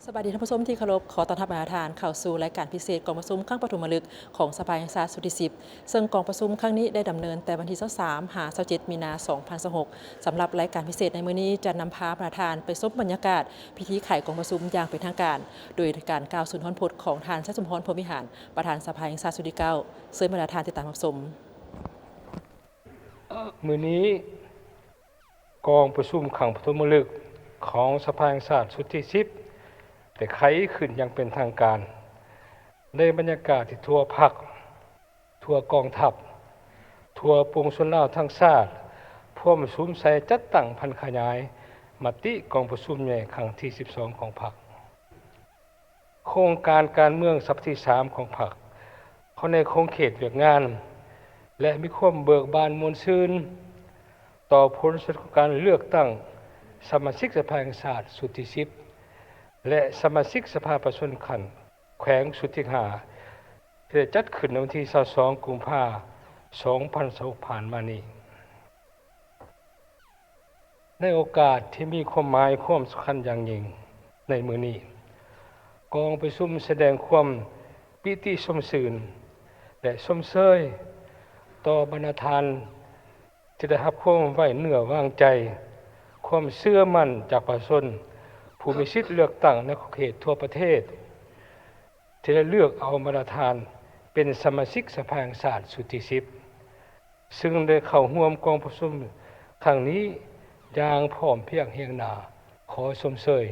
ສະບາຍດີທ່ານຜູ້ຊົມທີ່ເຄົາລົບ, ຂໍຕ້ອນຮັບບັນດາທ່ານເຂົ້າສູ່ລາຍການພິເສດກອງປະຊຸມຄັ້ງປະຖົມມະລຶກຂອງສະພາແຫ່ງຊາດຊຸດທີສິບ ເຊິ່ງກອງປະຊຸມຄັ້ງນີ້ໄດ້ດຳເນີນແຕ່ວັນທີຊາວສາມ ຫາ ຊາວເຈັດ ມີນາ ສອງພັນຊາວຫົກ. ສຳລັບລາຍການພິເສດໃນມື້ນີ້ ຈະນຳພາບັນດາທ່ານໄປຊົມບັນຍາກາດພິທີໄຂກອງປະຊຸມຢ່າງເປັນທາງການ ໂດຍການກ່າວສຸນທອນພົດຂອງທ່ານ ໄຊສົມພອນ ພົມວິຫານ ປະທານສະພາແຫ່ງຊາດຊຸດທີເກົ້າ. ເຊີນບັນດາທ່ານຕິດຕາມຮັບຊົມ. ມື້ນີ້ ກອງປະຊຸມຄັ້ງປະຖົມມະລຶກຂອງສະພາແຫ່ງຊາດຊຸດທີສິບ ໄດ້ໄຂຂຶ້ນຢ່າງເປັນທາງການ ໃນບັນຍາກາດທີ່ທົ່ວພັກ, ທົ່ວກອງທັບ, ທົ່ວປວງຊົນລາວທັງຊາດ ພວມສຸມໃສ່ຈັດຕັ້ງຜັນຂະຫຍາຍມະຕິກອງປະຊຸມໃຫຍ່ຄັ້ງທີສິບສອງຂອງພັກ. ໂຄງການການເມືອງສະບັບທີສາມຂອງພັກ ເຂົ້າໃນຂົງເຂດວຽກງານ ແລະ ມີຄວາມເບີກບານມ່ວນຊື່ນ ຕໍ່ຜົນສຳເລັດຂອງການເລືອກຕັ້ງສະມາຊິກສະພາແຫ່ງຊາດຊຸດທີສິບ ແລະ ສະມາຊິກສະພາປະຊາຊົນຂັ້ນແຂວງຊຸດທີຫ້າ ທີ່ໄດ້ຈັດຂຶ້ນໃນວັນທີຊາວສອງ ກຸມພາ ສອງພັນຊາວຫົກ ຜ່ານມານີ້. ໃນໂອກາດທີ່ມີຄວາມໝາຍຄວາມສຳຄັນຢ່າງຍິ່ງໃນມື້ນີ້, ກອງປະຊຸມສະແດງຄວາມປີຕິຊົມຊື່ນ ແລະ ຊົມເຊີຍຕໍ່ບັນດາທ່ານທີ່ໄດ້ຮັບຄວາມໄວ້ເນື້ອວາງໃຈ, ຄວາມເຊື່ອໝັ້ນຈາກປະຊາຊົນຜູ້ມີສິດເລືອກຕັ້ງໃນຂົງເຂດທົ່ວປະເທດ ທີ່ໄດ້ເລືອກເອົາບັນດາທ່ານເປັນສະມາຊິກສະພາແຫ່ງຊາດຊຸດທີສິບ ຊຶ່ງໄດ້ເຂົ້າຮ່ວມກອງປະຊຸມຄັ້ງນີ້ຢ່າງພ້ອມພຽງຮຽງໜ້າ. ຂໍຊົມເຊີຍ.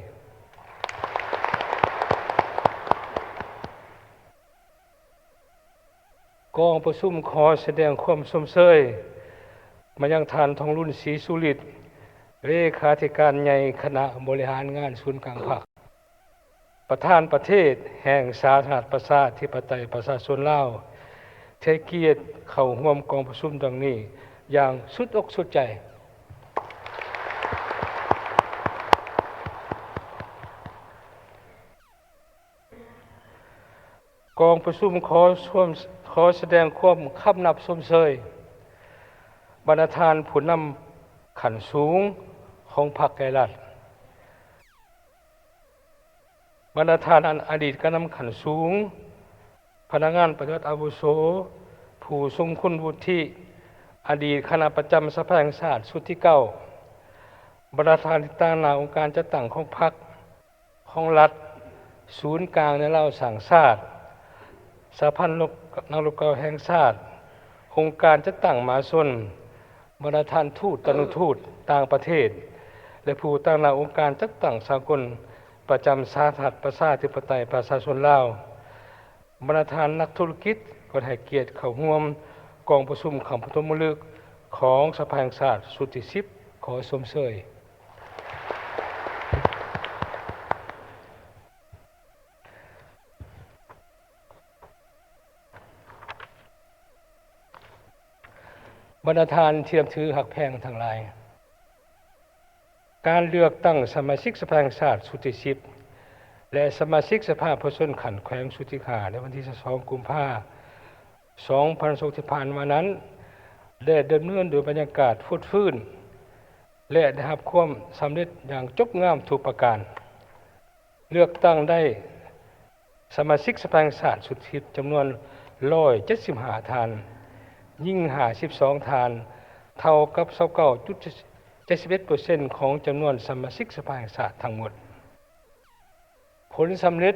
ກອງປະຊຸມຂໍສະແດງຄວາມຊົມເຊີຍມາຍັງທ່ານ ທອງລຸນ ສີສຸລິດ ເລຂາທິການໃຫຍ່ຄະນະບໍລິຫານງານສູນກາງພັກ. ປະທານປະເທດແຫ່ງສາທາລະນະລັດປະຊາທິປະໄຕປະຊາຊົນລາວ ທີ່ໃຫ້ກຽດເຂົ້າຮ່ວມກອງປະຊຸມຄັ້ງນີ້ຢ່າງສຸດອົກສຸດໃຈ. ກອງປະຊຸມຂໍຊວມ ຂໍສະແດງຄວາມຄຳນັບຊົມເຊີຍບັນດາທ່ານຜູ້ນຳຂັ້ນສູງຂອງພັກແລະລັດ. ບັນດາທ່ານອະດີດການນຳຂັ້ນສູງ, ພະນັກງານປະຕິບັດອາວຸໂສ, ຜູ້ຊົງຄຸນວຸດທິ, ອະດີດຄະນະປະຈຳສະພາແຫ່ງຊາດຊຸດທີເກົ້າ, ບັນດາທ່ານທີ່ຕາງໜ້າອົງການຈັດຕັ້ງຂອງພັກ, ຂອງລັດ, ສູນກາງແນວລາວສ້າງຊາດ, ສະຫະພັນນັກລົບເກົ່າແຫ່ງຊາດ, ອົງການຈັດຕັ້ງມະຫາຊົນ, ບັນດາທ່ານທູດຕານຸທູດຕ່າງປະເທດ ແລະ ຜູ້ຕາງໜ້າອົງການຈັດຕັ້ງສາກົນປະຈຳສາທາລະນະລັດປະຊາທິປະໄຕປະຊາຊົນລາວ, ບັນດາທ່ານນັກທຸລະກິດ ກໍໃຫ້ກຽດເຂົ້າຮ່ວມກອງປະຊຸມຄັ້ງປະຖົມມະລຶກຂອງສະພາແຫ່ງຊາດຊຸດທີສິບ ຂໍຊົມເຊີຍ. ບັນດາທ່ານທີ່ນັບຖືຮັກແພງທັງຫຼາຍ, ການເລືອກຕັ້ງສະມາຊິກສະພາແຫ່ງຊາດຊຸດທີສິບ ແລະ ສະມາຊິກສະພາປະຊາຊົນຂັ້ນແຂວງຊຸດທີຫ້າ ໃນວັນທີຊາວສອງ ກຸມພາ ສອງພັນຊາວຫົກ ທີ່ຜ່ານມານັ້ນ ໄດ້ດຳເນີນໂດຍບັນຍາກາດຟົດຟື້ນ ແລະ ໄດ້ຮັບຄວາມສຳເລັດຢ່າງຈົບງາມທຸກປະການ. ເລືອກຕັ້ງໄດ້ສະມາຊິກສະພາແຫ່ງຊາດຊຸດທີສິບ ຈຳນວນຮ້ອຍເຈັດສິບຫ້າທ່ານ, ຍິງຫ້າສິບສອງທ່ານ, ເທົ່າກັບຊາວເກົ້າຈຸດເຈັດສິບເອັດເປີເຊັນຂອງຈຳນວນສະມາຊິກສະພາແຫ່ງຊາດທັງໝົດ. ຜົນສຳເລັດ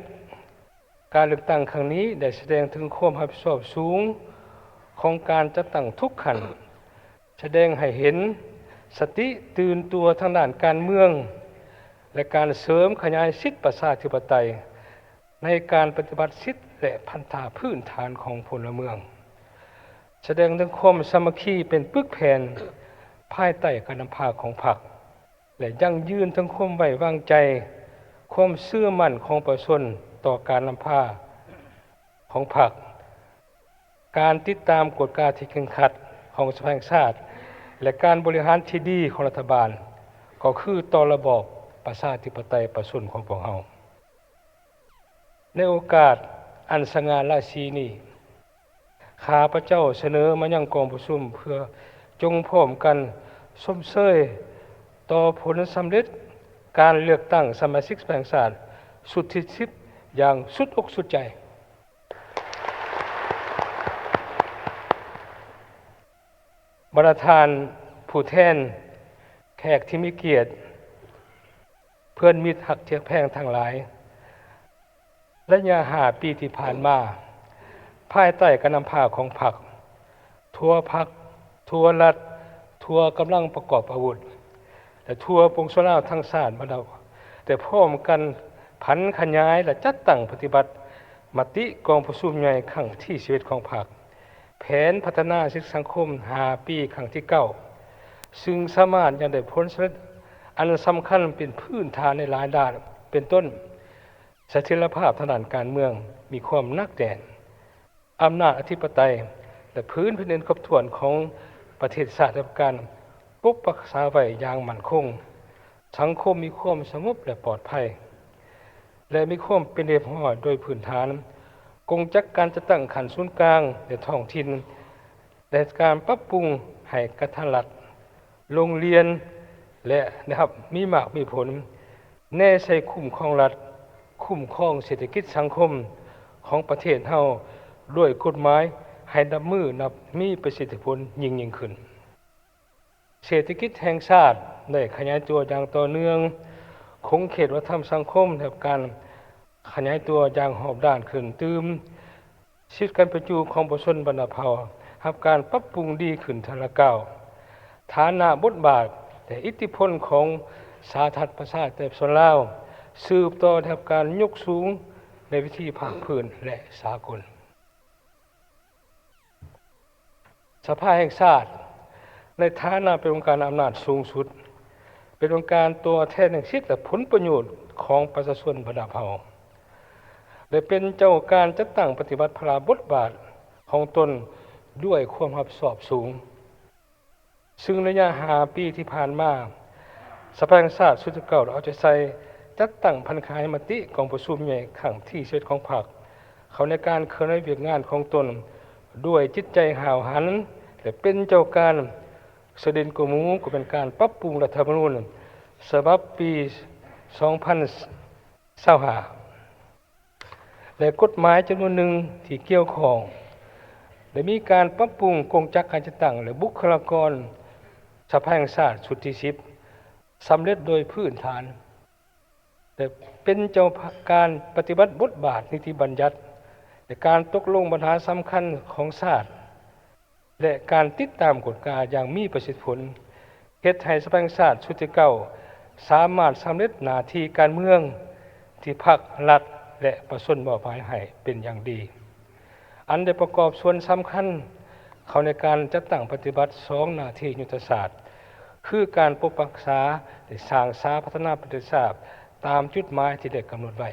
ການເລືອກຕັ້ງຄັ້ງນີ້ໄດ້ສະແດງເຖິງຄວາມຮັບຜິດຊອບສູງຂອງການຈັດຕັ້ງທຸກຂັ້ນ, ສະແດງໃຫ້ເຫັນສະຕິຕື່ນຕົວທາງດ້ານການເມືອງ ແລະ ການເສີມຂະຫຍາຍສິດປະຊາທິປະໄຕໃນການປະຕິບັດສິດ ແລະ ພັນທະພື້ນຖານຂອງພົນລະເມືອງ, ສະແດງເຖິງຄວາມສາມັກຄີເປັນປຶກແຜ່ນພາຍໃຕ້ການນຳພາຂອງພັກ ແລະ ຢັ້ງຢືນເຖິງຄວາມໄວ້ວາງໃຈ, ຄວາມເຊື່ອໝັ້ນຂອງປະຊາຊົນຕໍ່ການນຳພາຂອງພັກ, ການຕິດຕາມກວດກາທີ່ເຄັ່ງຄັດຂອງສະພາແຫ່ງຊາດ ແລະ ການບໍລິຫານທີ່ດີຂອງລັດຖະບານ ກໍຄືຕໍ່ລະບອບປະຊາທິປະໄຕປະຊາຊົນຂອງພວກເຮົາ. ໃນໂອກາດອັນສະຫງ່າລາສີນີ້, ຂ້າພະເຈົ້າສະເໜີມາຍັງກອງປະຊຸມເພື່ອຈົ່ງພ້ອມກັນຊົມເຊີຍຕໍ່ຜົນສຳເລັດການເລືອກຕັ້ງສະມາຊິກສະພາແຫ່ງຊາດ ຊຸດທີສິບ ຢ່າງສຸດອົກສຸດໃຈ. ບັນດາທ່ານຜູ້ແທນ, ແຂກທີ່ມີກຽດ, ເພື່ອນມິດຮັກແພງທັງຫຼາຍ, ໄລຍະຫ້າປີທີ່ຜ່ານມາ, ພາຍໃຕ້ການນຳພາຂອງພັກ, ທົ່ວພັກ, ທົ່ວລັດ, ທົ່ວກຳລັງປະກອບອາວຸດ ແລະ ທົ່ວປວງຊົນລາວທັງຊາດ ບັນດາ ໄດ້ພ້ອມກັນຜັນຂະຫຍາຍ ແລະ ຈັດຕັ້ງປະຕິບັດມະຕິກອງປະຊຸມໃຫຍ່ຄັ້ງທີສິບເອັດຂອງພັກ, ແຜນພັດທະນາເສດຖະກິດສັງຄົມຫ້າປີຄັ້ງທີເກົ້າ ຊຶ່ງສາມາດຍັງໄດ້ຜົນສຳເລັດອັນສຳຄັນເປັນພື້ນຖານໃນຫຼາຍດ້ານ ເປັນຕົ້ນ ສະຖຽນລະພາບທາງດ້ານການເມືອງມີຄວາມໜັກແໜ້ນ, ອຳນາດອະທິປະໄຕ ແລະ ພື້ນແຜ່ນດິນຄົບຖ້ວນຂອງປະເທດຊາດໄດ້ຮັບການປົກປັກຮັກສາໄວ້ຢ່າງໝັ້ນຄົງ, ສັງຄົມມີຄວາມສະຫງົບ ແລະ ປອດໄພ ແລະ ມີຄວາມເປັນລະບຽບຮຽບຮ້ອຍໂດຍພື້ນຖານ, ກົງຈັກການຈັດຕັ້ງຂັ້ນສູນກາງ ແລະ ທ້ອງຖິ່ນ ໄດ້ເຮັດການປັບປຸງໃຫ້ກະທັນລັດ, ໂຮງຮຽນ ແລະ ໄດ້ຮັບມີໝາກມີຜົນ, ແນໃສ່ຄຸ້ມຄອງລັດ, ຄຸ້ມຄອງເສດຖະກິດສັງຄົມຂອງປະເທດເຮົາດ້ວຍກົດໝາຍໃຫ້ນັບມື້ນັບມີປະສິດທິຜົນຍິ່ງໆຂຶ້ນ. ເສດຖະກິດແຫ່ງຊາດໄດ້ຂະຫຍາຍຕົວຢ່າງຕໍ່ເນື່ອງ, ຂົງເຂດວັດທະນະທຳສັງຄົມໄດ້ຮັບການຂະຫຍາຍຕົວຢ່າງຮອບດ້ານຂຶ້ນຕື່ມ, ຊີວິດການເປັນຢູ່ຂອງປະຊາຊົນບັນດາເຜົ່າໄດ້ຮັບການປັບປຸງດີຂຶ້ນເທື່ອລະກ້າວ, ຖານະບົດບາດ ແລະ ອິດທິພົນຂອງສາທາລະນະລັດ ປະຊາທິປະໄຕ ປະຊາຊົນລາວ ສືບຕໍ່ໄດ້ຮັບການຍົກສູງໃນເວທີພາກພື້ນ ແລະ ສາກົນ. ສະພາແຫ່ງຊາດ ໃນຖານະເປັນອົງການອຳນາດສູງສຸດ, ເປັນອົງການຕົວແທນແຫ່ງສິດ ແລະ ຜົນປະໂຫຍດຂອງປະຊາຊົນບັນດາເຜົ່າ ແລະ ເປັນເຈົ້າການຈັດຕັ້ງປະຕິບັດພາລະບົດບາດຂອງຕົນດ້ວຍຄວາມຮັບຜິດຊອບສູງ. ຊຶ່ງໄລຍະຫ້າປີທີ່ຜ່ານມາ, ສະພາແຫ່ງຊາດຊຸດທີເກົ້າໄດ້ເອົາໃຈໃສ່ຈັດຕັ້ງຜັນຂະຫຍາຍມະຕິກອງປະຊຸມໃຫຍ່ຄັ້ງທີສິບເອັດຂອງພັກ ເຂົ້າໃນການເຄື່ອນໄຫວວຽກງານຂອງຕົນດ້ວຍຈິດໃຈຫ້າວຫັນ ແລະ ເປັນເຈົ້າການ. ສະເດັ່ນກວ່າໝູ່ກໍແມ່ນການປັບປຸງລັດຖະທຳມະນູນສະບັບປີສອງພັນຊາວຫ້າ ແລະ ກົດໝາຍຈຳນວນໜຶ່ງທີ່ກ່ຽວຂ້ອງ ໄດ້ມີການປັບປຸງກົງຈັກການຈັດຕັ້ງ ແລະ ບຸກຄະລາກອນສະພາແຫ່ງຊາດຊຸດທີສິບ ສຳເລັດໂດຍພື້ນຖານ ແລະ ເປັນເຈົ້າການປະຕິບັດບົດບາດນິຕິບັນຍັດ ແລະ ການຕົກລົງບັນຫາສຳຄັນຂອງຊາດ ແລະ ການຕິດຕາມກວດກາຢ່າງມີປະສິດທິຜົນ, ເຮັດໃຫ້ສະພາແຫ່ງຊາດຊຸດທີເກົ້າສາມາດສຳເລັດໜ້າທີ່ການເມືອງທີ່ພັກ, ລັດ ແລະ ປະຊາຊົນມອບໝາຍໃຫ້ເປັນຢ່າງດີ, ອັນໄດ້ປະກອບສ່ວນສຳຄັນເຂົ້າໃນການຈັດຕັ້ງປະຕິບັດສອງໜ້າທີ່ຍຸດທະສາດ ຄືການປົກປັກຮັກສາ ແລະ ສ້າງສາພັດທະນາປະເທດຊາດຕາມຈຸດໝາຍທີ່ໄດ້ກຳນົດໄວ້.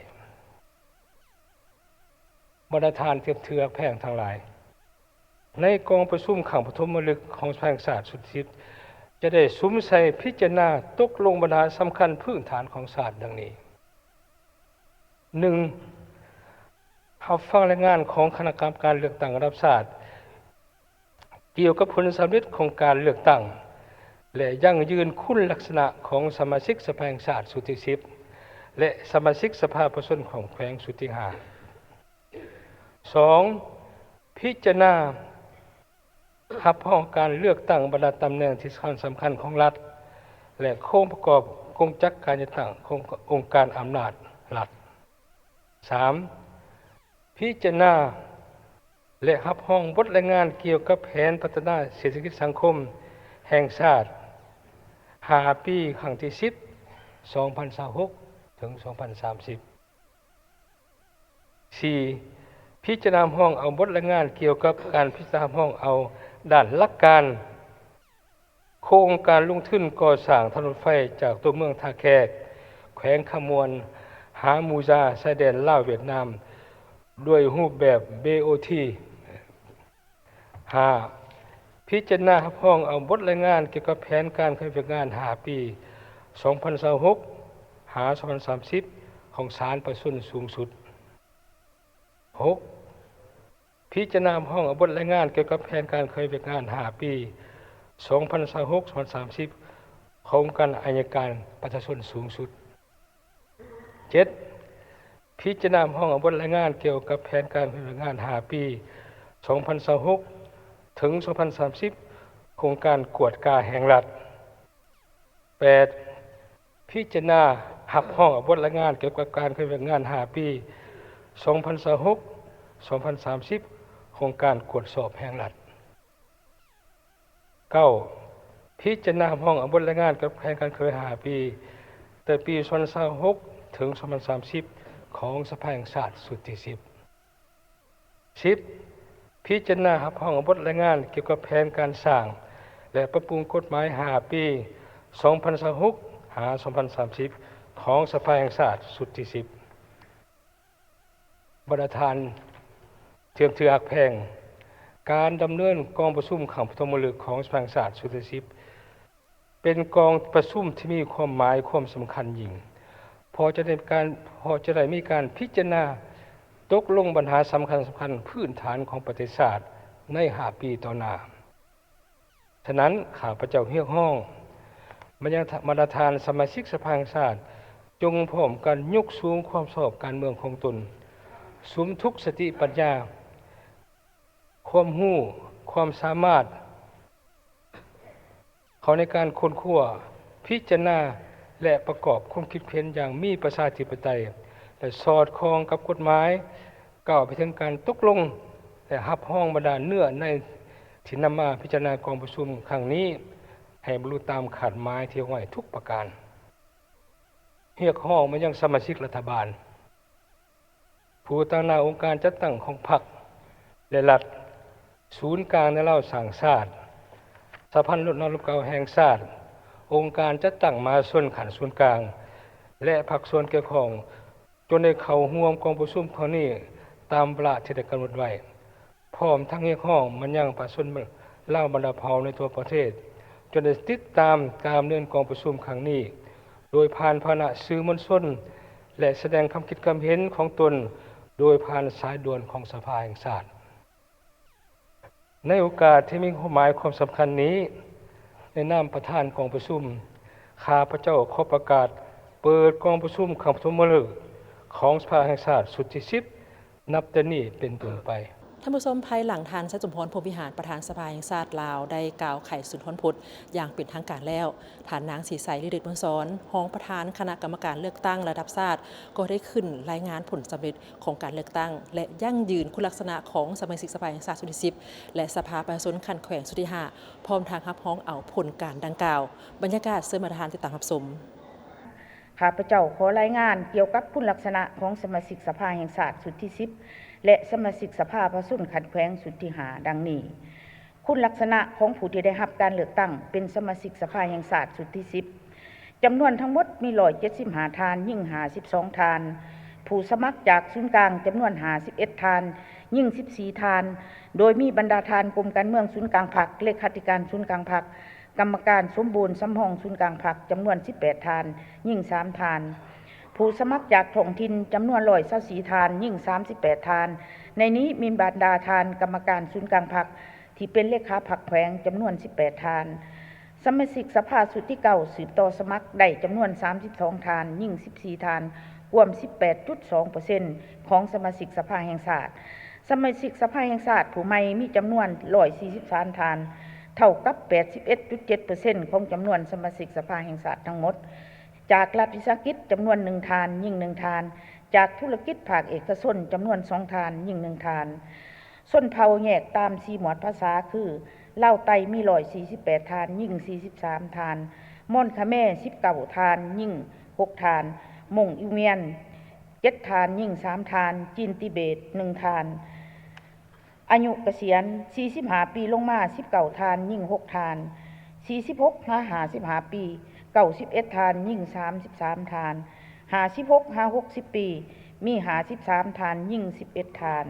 ບັນດາທ່ານທີ່ເຖິາແພງທັງຫຼາຍ, ໃນກອງປະຊຸມຄັ້ງປະຖົມມະລຶກຂອງສະພາແຫ່ງຊາດຊຸດທີສິບ ຈະໄດ້ສຸມໃສ່ພິຈາລະນາຕົກລົງບັນຫາສຳຄັນພື້ນຖານຂອງຊາດດັ່ງນີ້: ໜຶ່ງ, ຮັບຟັງລາຍງານຂອງຄະນະກຳມະການເລືອກຕັ້ງລະດັບຊາດ ກ່ຽວກັບຜົນສຳເລັດຂອງການເລືອກຕັ້ງ ແລະ ຢັ້ງຢືນຄຸນລັກສະນະຂອງສະມາຊິກສະພາແຫ່ງຊາດຊຸດທີສິບ ແລະ ສະມາຊິກສະພາປະຊາຊົນຂອງແຂວງຊຸດທີຫ້າ. ສອງ, ພິຈາລະນາຮັບຮອງການເລືອກຕັ້ງບັນດາຕຳແໜ່ງທີ່ສຳຄັນຂອງລັດ ແລະ ໂຄງປະກອບກົງຈັກການຈັດຕັ້ງຂອງອົງການອຳນາດລັດ. ສາມ, ພິຈາລະນາ ແລະ ຮັບຮອງບົດລາຍງານກ່ຽວກັບແຜນພັດທະນາເສດຖະກິດສັງຄົມແຫ່ງຊາດ ຫ້າປີ ຄັ້ງທີສິບ ສອງພັນຊາວຫົກ ເຖິງ ສອງພັນສາມສິບ. ສີ່, ພິຈາລະນາຮັບຮອງເອົາບົດລາຍງານກ່ຽວກັບການພິຈາລະນາຮັບຮອງເອົາດ້ານຫຼັກການ ໂຄງການລົງທຶນກໍ່ສ້າງທາງລົດໄຟຈາກຕົວເມືອງທ່າແຂກ ແຂວງຄຳມ່ວນ ຫາໝູຊາ ຊາຍແດນລາວ-ຫວຽດນາມ ດ້ວຍຮູບແບບ ບີ ໂອ ທີ. ຫ້າ, ພິຈາລະນາຮັບຮອງເອົາບົດລາຍງານກ່ຽວກັບແຜນການເຄື່ອນໄຫວວຽກງານຫ້າປີ ສອງພັນຊາວຫົກ ຫາ ສອງພັນສາມສິບ ຂອງສານປະຊາຊົນສູງສຸດ. ຫົກ, ພິຈາລະນາຮັບຮອງເອົາບົດລາຍງານກ່ຽວກັບແຜນການເຄື່ອນໄຫວວຽກງານຫ້າປີ ສອງພັນຊາວຫົກ ສອງພັນສາມສິບ ຂອງອົງການໄອຍະການປະຊາຊົນສູງສຸດ. ເຈັດ, ພິຈາລະນາຮັບຮອງເອົາບົດລາຍງານກ່ຽວກັບແຜນການເຮັດວຽກງານຫ້າປີ ສອງພັນຊາວຫົກ ເຖິງ ສອງພັນສາມສິບ ໂຄງການກວດກາແຫ່ງລັດ. ແປດ ພິຈາລະນາຮັບຮອງເອົາບົດລາຍງານກ່ຽວກັບການເຮັດວຽກງານຫ້າປີ ສອງພັນຊາວຫົກ ສອງພັນສາມສິບ ໂຄງການກວດສອບແຫ່ງລັດ. ເກົ້າ ພິຈາລະນາຮັບຮອງເອົາບົດລາຍງານກັບແຜນການເຄື່ອນໄຫວຫ້າປີ ແຕ່ປີສອງພັນຊາວຫົກ ເຖິງ ສອງພັນສາມສິບ ຂອງສະພາແຫ່ງຊາດຊຸດທີສິບ. ສິບ ພິຈາລະນາຮັບຮອງເອົາບົດລາຍງານກ່ຽວກັບແຜນການສ້າງ ແລະ ປັບປຸງກົດໝາຍຫ້າປີ ສອງພັນຊາວຫົກ ຫາ ສອງພັນສາມສິບ ຂອງສະພາແຫ່ງຊາດຊຸດທີສິບ. ບັນດາທ່ານທີ່ເຊື່ອຖືຮັກແພງ, ການດຳເນີນກອງປະຊຸມຄັ້ງປະຖົມມະລຶກຂອງສະພາແຫ່ງຊາດຊຸດທີສິບ ເປັນກອງປະຊຸມທີ່ມີຄວາມໝາຍຄວາມສຳຄັນຍິ່ງ ເພາະຈະໄດ້ມີການ ເພາະຈະໄດ້ມີການພິຈາລະນາຕົກລົງບັນຫາສຳຄັນໆ ພື້ນຖານຂອງປະເທດຊາດໃນຫ້າປີຕໍ່ໜ້າ. ສະນັ້ນ, ຂ້າພະເຈົ້າຮຽກຮ້ອງມາຍັງບັນດາທ່ານສະມາຊິກສະພາແຫ່ງຊາດ, ຈົ່ງພ້ອມກັນຍົກສູງຄວາມຊອບການເມືອງຂອງຕົນ, ສຸມທຸກສະຕິປັນຍາ, ຄວາມຮູ້, ຄວາມສາມາດ ເຂົ້າໃນການຄົ້ນຄວ້າ, ພິຈາລະນາ ແລະ ປະກອບຄວາມຄິດເຫັນຢ່າງມີປະຊາທິປະໄຕ ແລະ ສອດຄ່ອງກັບກົດໝາຍ, ກ້າວໄປເຖິງການຕົກລົງ ແລະ ຮັບຮອງບັນດາເນື້ອໃນທີ່ນຳມາພິຈາລະນາກອງປະຊຸມຄັ້ງນີ້ ໃຫ້ບັນລຸຕາມຄາດໝາຍທີ່ວາງໄວ້ທຸກປະການ. ຮຽກຮ້ອງມາຍັງສະມາຊິກລັດຖະບານ, ຜູ້ຕາງໜ້າອົງການຈັດຕັ້ງຂອງພັກ ແລະ ລັດ, ສູນກາງແນວລາວສ້າງຊາດ, ສະຫະພັນລົດນ້ຳລົມເກົ່າແຫ່ງຊາດ, ອົງການຈັດຕັ້ງມະຫາຊົນຂັ້ນສູນກາງ ແລະ ພາກສ່ວນກ່ຽວຂ້ອງ ຈົນໄດ້ເຂົ້າຮ່ວມກອງປະຊຸມຄັ້ງນີ້ຕາມວາລະທີ່ໄດ້ກຳນົດໄວ້. ພ້ອມທັງຮຽກຮ້ອງມາຍັງປະຊາຊົນລາວບັນດາເຜົ່າໃນທົ່ວປະເທດ ຈົນໄດ້ຕິດຕາມການດຳເນີນກອງປະຊຸມຄັ້ງນີ້ ໂດຍຜ່ານພາຫະນະສື່ມວນຊົນ ແລະ ສະແດງຄຳຄິດຄຳເຫັນຂອງຕົນໂດຍຜ່ານສາຍດ່ວນຂອງສະພາແຫ່ງຊາດ. ໃນໂອກາດທີ່ມີຄວາມໝາຍຄວາມສຳຄັນນີ້, ໃນນາມປະທານກອງປະຊຸມ, ຂ້າພະເຈົ້າຂໍປະກາດເປີດກອງປະຊຸມຄັ້ງປະຖົມມະລຶກຂອງສະພາແຫ່ງຊາດຊຸດທີສິບ ນັບແຕ່ນີ້ເປັນຕົ້ນໄປ. ທ່ານຜູ້ຊົມ, ພາຍຫຼັງທ່ານ ໄຊສົມພອນ ພົມວິຫານ ປະທານສະພາແຫ່ງຊາດລາວ ໄດ້ກ່າວໄຂສຸນທອນພົດຢ່າງເປັນທາງການແລ້ວ, ທ່ານນາງ ສີໃສ ລິລິດເມືອງສອນ ຮອງປະທານຄະນະກຳມະການເລືອກຕັ້ງລະດັບຊາດ ກໍໄດ້ຂຶ້ນລາຍງານຜົນສຳເລັດຂອງການເລືອກຕັ້ງ ແລະ ຢັ້ງຢືນຄຸນລັກສະນະຂອງສະມາຊິກສະພາແຫ່ງຊາດຊຸດທີສິບ ແລະ ສະພາປະຊາຊົນຂັ້ນແຂວງຊຸດທີຫ້າ ພ້ອມທັງຮັບຮອງເອົາຜົນການດັ່ງກ່າວ. ບັນຍາກາດ ເຊີນມາທ່ານຕິດຕາມຮັບຊົມ. ຂ້າພະເຈົ້າຂໍລາຍງານກ່ຽວກັບຄຸນລັກສະນະຂອງສະມາຊິກສະພາແຫ່ງຊາດຊຸດທີສິບ ແລະ ສະມາຊິກສະພາປະຊາຊົນຂັ້ນແຂວງຊຸດທີຫ້າ ດັ່ງນີ້. ຄຸນລັກສະນະຂອງຜູ້ທີ່ໄດ້ຮັບການເລືອກຕັ້ງເປັນສະມາຊິກສະພາແຫ່ງຊາດຊຸດທີສິບ ຈຳນວນທັງໝົດມີຮ້ອຍເຈັດສິບຫ້າທ່ານ, ຍິງຫ້າສິບສອງທ່ານ, ຜູ້ສະໝັກຈາກສູນກາງຈຳນວນຫ້າສິບເອັດທ່ານ, ຍິງສິບສີ່ທ່ານ, ໂດຍມີບັນດາທ່ານກົມການເມືອງສູນກາງພັກ, ເລຂາທິການສູນກາງພັກ, ກຳມະການສົມບູນສຳຮອງສູນກາງພັກ ຈຳນວນສິບແປດທ່ານ, ຍິງສາມທ່ານ, ຜູ້ສະໝັກຈາກທ້ອງຖິ່ນຈຳນວນຮ້ອຍຊາວສີ່ທ່ານ, ຍິງສາມສິບແປດທ່ານ, ໃນນີ້ມີບັນດາທ່ານກຳມະການສູນກາງພັກ ທີ່ເປັນເລຂາພັກແຂວງຈຳນວນສິບແປດທ່ານ. ສະມາຊິກສະພາຊຸດທີເກົ້າສືບຕໍ່ສະໝັກໄດ້ຈຳນວນສາມສິບສອງທ່ານ, ຍິງສິບສີ່ທ່ານ, ກວມສິບແປດຈຸດສອງເປີເຊັນຂອງສະມາຊິກສະພາແຫ່ງຊາດ. ສະມາຊິກສະພາແຫ່ງຊາດຜູ້ໃໝ່ມີຈຳນວນຮ້ອຍສີ່ສິບສາມທ່ານ, ເທົ່າກັບແປດສິບເອັດຈຸດເຈັດເປີເຊັນຂອງຈຳນວນສະມາຊິກສະພາແຫ່ງຊາດທັງໝົດ. ຈາກລັດວິສາຫະກິດຈຳນວນໜຶ່ງທ່ານ, ຍິງໜຶ່ງທ່ານ, ຈາກທຸລະກິດພາກເອກະຊົນຈຳນວນສອງທ່ານ, ຍິງໜຶ່ງທ່ານ. ຊົນເຜົ່າແຍກຕາມສີ່ໝວດພາສາຄື ລາວໃຕ້ມີຮ້ອຍສີ່ສິບແປດທ່ານ, ຍິງສີ່ສິບສາມທ່ານ, ມອນຂະແມສິບເກົ້າທ່ານ, ຍິງຫົກທ່ານ, ມົ້ງອິວມຽນເຈັດທ່ານ, ຍິງສາມທ່ານ, ຈີນຕິເບດໜຶ່ງທ່ານ. ອາຍຸກະສຽນສີ່ສິບຫ້າປີລົງມາສິບເກົ້າທ່ານ, ຍິງຫົກທ່ານ, ສີ່ສິບຫົກຫາຫ້າສິບຫ້າປີເກົ້າສິບເອັດທ່ານ, ຍິງສາມສິບສາມທ່ານ, ຫ້າສິບຫົກຫາຫົກສິບປີມີຫ້າສິບສາມທ່ານ, ຍິງສິບເອັດທ່ານ,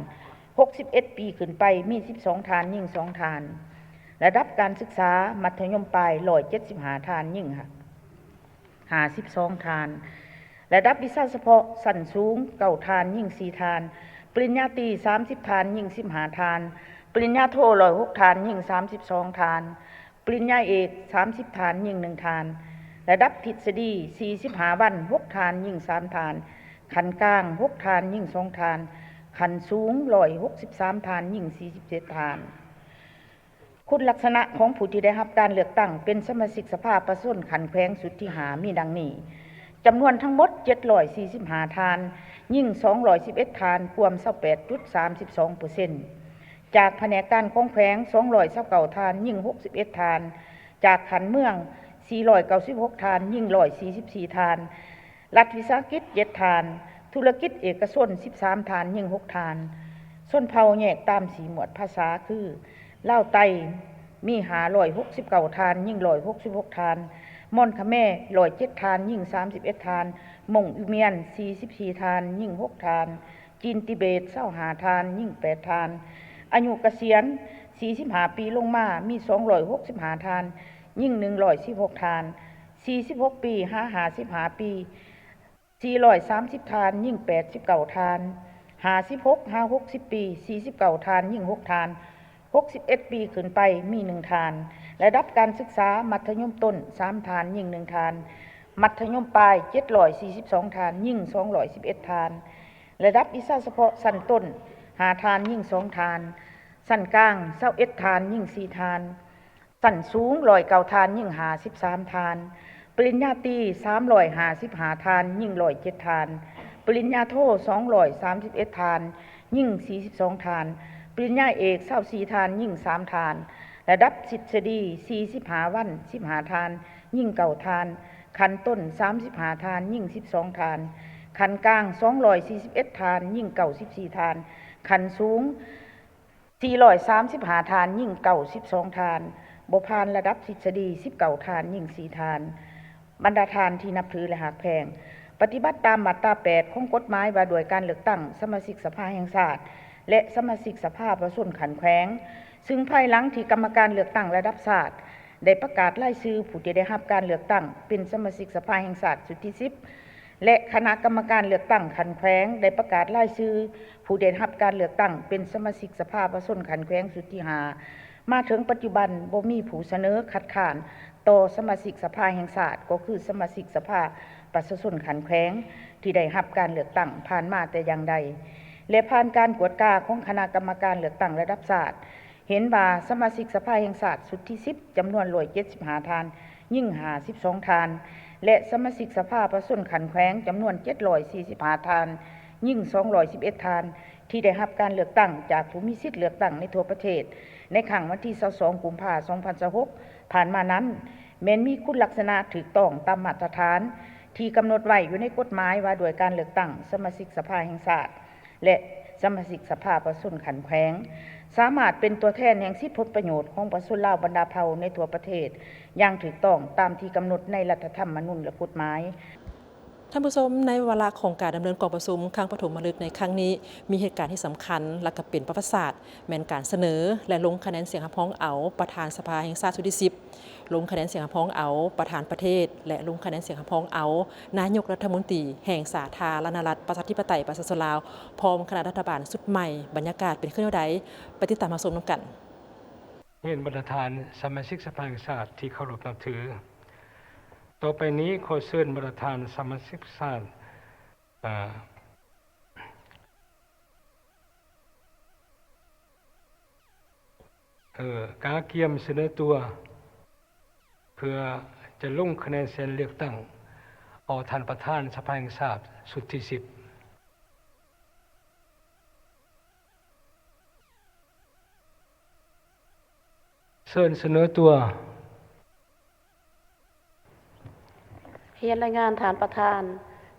ຫົກສິບເອັດປີຂຶ້ນໄປມີສິບສອງທ່ານ, ຍິງສອງທ່ານ. ລະດັບການສຶກສາມັດທະຍົມປາຍຮ້ອຍເຈັດສິບຫ້າທ່ານ, ຍິງຫ້າສິບສອງທ່ານ. ລະດັບວິຊາສະເພາະຊັ້ນສູງເກົ້າທ່ານ, ຍິງສີ່ທ່ານ, ປະລິນຍາຕີສາມສິບທ່ານ, ຍິງສິບຫ້າທ່ານ, ປະລິນຍາໂທຮ້ອຍຫົກທ່ານ, ຍິງສາມສິບສອງທ່ານ, ປະລິນຍາເອກສາມສິບທ່ານ, ຍິງໜຶ່ງທ່ານ. ລະດັບທິດສະດີສີ່ສິບຫ້າວັນ, ຫົກທ່ານ, ຍິງສາມທ່ານ, ຂັ້ນກາງ ຫົກທ່ານ, ຍິງ ສອງທ່ານ, ຂັ້ນສູງ ໜຶ່ງຮ້ອຍຫົກສິບສາມທ່ານ, ຍິງ ສີ່ສິບເຈັດທ່ານ. ຄຸນລັກສະນະຂອງຜູ້ທີ່ໄດ້ຮັບການເລືອກຕັ້ງເປັນສະມາຊິກສະພາປະຊາຊົນຂັ້ນແຂວງຊຸດທີຫ້າ ມີດັ່ງນີ້: ຈຳນວນທັງໝົດ ເຈັດຮ້ອຍສີ່ສິບຫ້າທ່ານ, ຍິງ ສອງຮ້ອຍສິບເອັດທ່ານ, ກວມ ຊາວແປດຈຸດສາມສິບສອງເປີເຊັນ. ຈາກພະແນກການຂອງແຂວງ ສອງຮ້ອຍຊາວເກົ້າທ່ານ, ຍິງ ຫົກສິບເອັດທ່ານ, ຈາກຂັ້ນເມືອງ ສີ່ຮ້ອຍເກົ້າສິບຫົກທ່ານ, ຍິງ ໜຶ່ງຮ້ອຍສີ່ສິບສີ່ທ່ານ, ລັດວິສາຫະກິດ ເຈັດທ່ານ, ທຸລະກິດເອກະຊົນ ສິບສາມທ່ານ, ຍິງ ຫົກທ່ານ. ຊົນເຜົ່າແຍກຕາມສີ່ໝວດພາສາຄື ລາວໃຕ້ ມີ ຫ້າຮ້ອຍຫົກສິບເກົ້າທ່ານ, ຍິງ ໜຶ່ງຮ້ອຍຫົກສິບຫົກທ່ານ, ມອນຂະແມ ຮ້ອຍເຈັດທ່ານ, ຍິງ ສາມສິບເອັດທ່ານ, ມົ້ງອີວຽນ ສີ່ສິບສີ່ທ່ານ, ຍິງ ຫົກທ່ານ, ຈີນຕິເບດ ຊາວຫ້າທ່ານ, ຍິງ ແປດທ່ານ. ອາຍຸກະສຽນ ສີ່ສິບຫ້າປີລົງມາ ມີ ສອງຮ້ອຍຫົກສິບຫ້າທ່ານ, ຍິງ ໜຶ່ງຮ້ອຍສິບຫົກທ່ານ, ສີ່ສິບຫົກປີຫາ ຫ້າສິບຫ້າປີ ສີ່ຮ້ອຍສາມສິບທ່ານ, ຍິງ ແປດສິບເກົ້າທ່ານ, ຫ້າສິບຫົກຫາຫົກສິບປີ ສີ່ສິບເກົ້າທ່ານ, ຍິງ ຫົກທ່ານ, ຫົກສິບເອັດປີຂຶ້ນໄປ ມີ ໜຶ່ງທ່ານ. ລະດັບການສຶກສາ ມັດທະຍົມຕົ້ນ ສາມທ່ານ, ຍິງ ໜຶ່ງທ່ານ, ມັດທະຍົມປາຍ ເຈັດຮ້ອຍສີ່ສິບສອງທ່ານ, ຍິງ ສອງຮ້ອຍສິບເອັດທ່ານ. ລະດັບວິຊາສະເພາະຊັ້ນຕົ້ນ ຫ້າທ່ານ, ຍິງ ສອງທ່ານ, ຊັ້ນກາງ ຊາວເອັດທ່ານ, ຍິງ ສີ່ທ່ານ, ຊັ້ນສູງ ໜຶ່ງຮ້ອຍເກົ້າທ່ານ, ຍິງ ຫ້າສິບສາມທ່ານ, ປະລິນຍາຕີ ສາມຮ້ອຍຫ້າສິບຫ້າທ່ານ, ຍິງ ໜຶ່ງຮ້ອຍເຈັດທ່ານ, ປະລິນຍາໂທ ສອງຮ້ອຍສາມສິບເອັດທ່ານ, ຍິງ ສີ່ສິບສອງທ່ານ, ປະລິນຍາເອກ ຊາວສີ່ທ່ານ, ຍິງ ສາມທ່ານ. ລະດັບທິດສະດີ ສີ່ສິບຫ້າວັນ ສິບຫ້າທ່ານ, ຍິງ ເກົ້າທ່ານ, ຂັ້ນຕົ້ນ ສາມສິບຫ້າທ່ານ, ຍິງ ສິບສອງທ່ານ, ຂັ້ນກາງ ສອງຮ້ອຍສີ່ສິບເອັດທ່ານ, ຍິງ ເກົ້າສິບສີ່ທ່ານ, ຂັ້ນສູງ ສີ່ຮ້ອຍສາມສິບຫ້າທ່ານ, ຍິງ ເກົ້າສິບສອງທ່ານ, ບໍ່ຜ່ານລະດັບທິດສະດີ ສິບເກົ້າທ່ານ, ຍິງ ສີ່ທ່ານ. ບັນດາທ່ານທີ່ນັບຖື ແລະ ຮັກແພງ, ປະຕິບັດຕາມມາດຕາ ແປດ ຂອງກົດໝາຍວ່າດ້ວຍການເລືອກຕັ້ງສະມາຊິກສະພາແຫ່ງຊາດ ແລະ ສະມາຊິກສະພາປະຊາຊົນຂັ້ນແຂວງ, ຊຶ່ງພາຍຫຼັງທີ່ກຳມະການເລືອກຕັ້ງລະດັບຊາດ ໄດ້ປະກາດລາຍຊື່ຜູ້ທີ່ໄດ້ຮັບການເລືອກຕັ້ງເປັນສະມາຊິກສະພາແຫ່ງຊາດຊຸດທີສິບ ແລະ ຄະນະກຳມະການເລືອກຕັ້ງຂັ້ນແຂວງ ໄດ້ປະກາດລາຍຊື່ຜູ້ໄດ້ຮັບການເລືອກຕັ້ງເປັນສະມາຊິກສະພາປະຊາຊົນຂັ້ນແຂວງຊຸດທີຫ້າ ມາເຖິງປັດຈຸບັນ ບໍ່ມີຜູ້ສະເໜີຄັດຄ້ານຕໍ່ສະມາຊິກສະພາແຫ່ງຊາດ ກໍຄືສະມາຊິກສະພາປະຊາຊົນຂັ້ນແຂວງ ທີ່ໄດ້ຮັບການເລືອກຕັ້ງຜ່ານມາແຕ່ຢ່າງໃດ ແລະ ຜ່ານການກວດກາຂອງຄະນະກຳມະການເລືອກຕັ້ງລະດັບຊາດ ເຫັນວ່າສະມາຊິກສະພາແຫ່ງຊາດຊຸດທີສິບ ຈຳນວນ ໜຶ່ງຮ້ອຍເຈັດສິບຫ້າທ່ານ, ຍິງ ຫ້າສິບສອງທ່ານ ແລະ ສະມາຊິກສະພາປະຊາຊົນຂັ້ນແຂວງ ຈຳນວນ ເຈັດຮ້ອຍສີ່ສິບຫ້າທ່ານ, ຍິງ ສອງຮ້ອຍສິບເອັດທ່ານ ທີ່ໄດ້ຮັບການເລືອກຕັ້ງຈາກຜູ້ມີສິດເລືອກຕັ້ງໃນທົ່ວປະເທດ ໃນຄັ້ງວັນທີ ຊາວສອງ ກຸມພາ ສອງພັນຊາວຫົກ ຜ່ານມານັ້ນ ແມ່ນມີຄຸນລັກສະນະຖືກຕ້ອງຕາມມາດຕະຖານທີ່ກຳນົດໄວ້ຢູ່ໃນກົດໝາຍວ່າດ້ວຍການເລືອກຕັ້ງສະມາຊິກສະພາແຫ່ງຊາດ ແລະ ສະມາຊິກສະພາປະຊາຊົນຂັ້ນແຂວງ ສາມາດເປັນຕົວແທນແຫ່ງສິດຜົນປະໂຫຍດຂອງປະຊາຊົນລາວບັນດາເຜົ່າໃນທົ່ວປະເທດ ຢ່າງຖືກຕ້ອງຕາມທີ່ກຳນົດໃນລັດຖະທຳມະນູນ ແລະ ກົດໝາຍ. ທ່ານຜູ້ຊົມ, ໃນວາລະຂອງການດຳເນີນກອງປະຊຸມຄັ້ງປະຖົມມະລຶກໃນຄັ້ງນີ້ ມີເຫດການທີ່ສຳຄັນ ແລະ ກໍເປັນປະຫວັດສາດ ແມ່ນການສະເໜີ ແລະ ລົງຄະແນນສຽງຮັບຮອງເອົາປະທານສະພາແຫ່ງຊາດຊຸດທີສິບ ລົງຄະແນນສຽງຮັບຮອງເອົາປະທານປະເທດ ແລະ ລົງຄະແນນສຽງຮັບຮອງເອົານາຍົກລັດຖະມົນຕີແຫ່ງສາທາລະນະລັດ ປະຊາທິປະໄຕ ປະຊາຊົນລາວ ພ້ອມຄະນະລັດຖະບານຊຸດໃໝ່, ບັນຍາກາດເປັນຄືແນວໃດ? ໄປຕິດຕາມຮັບຊົມນຳກັນ. ຮຽນບັນດາທ່ານສະມາຊິກສະພາແຫ່ງຊາດທີ່ເຄົາລົບນັບຖື, ຕໍ່ໄປນີ້ຂໍເຊີນບັນດາທ່ານສະມາຊິກສະພາ ອ່າ ເອີ ກາກຽມສະເໜີຕົວ ເພື່ອຈະລົງຄະແນນສຽງເລືອກຕັ້ງເອົາທ່ານປະທານສະພາແຫ່ງຊາດຊຸດທີສິບ. ເຊີນສະເໜີຕົວ. ຮຽນລາຍງານທ່ານປະທານ,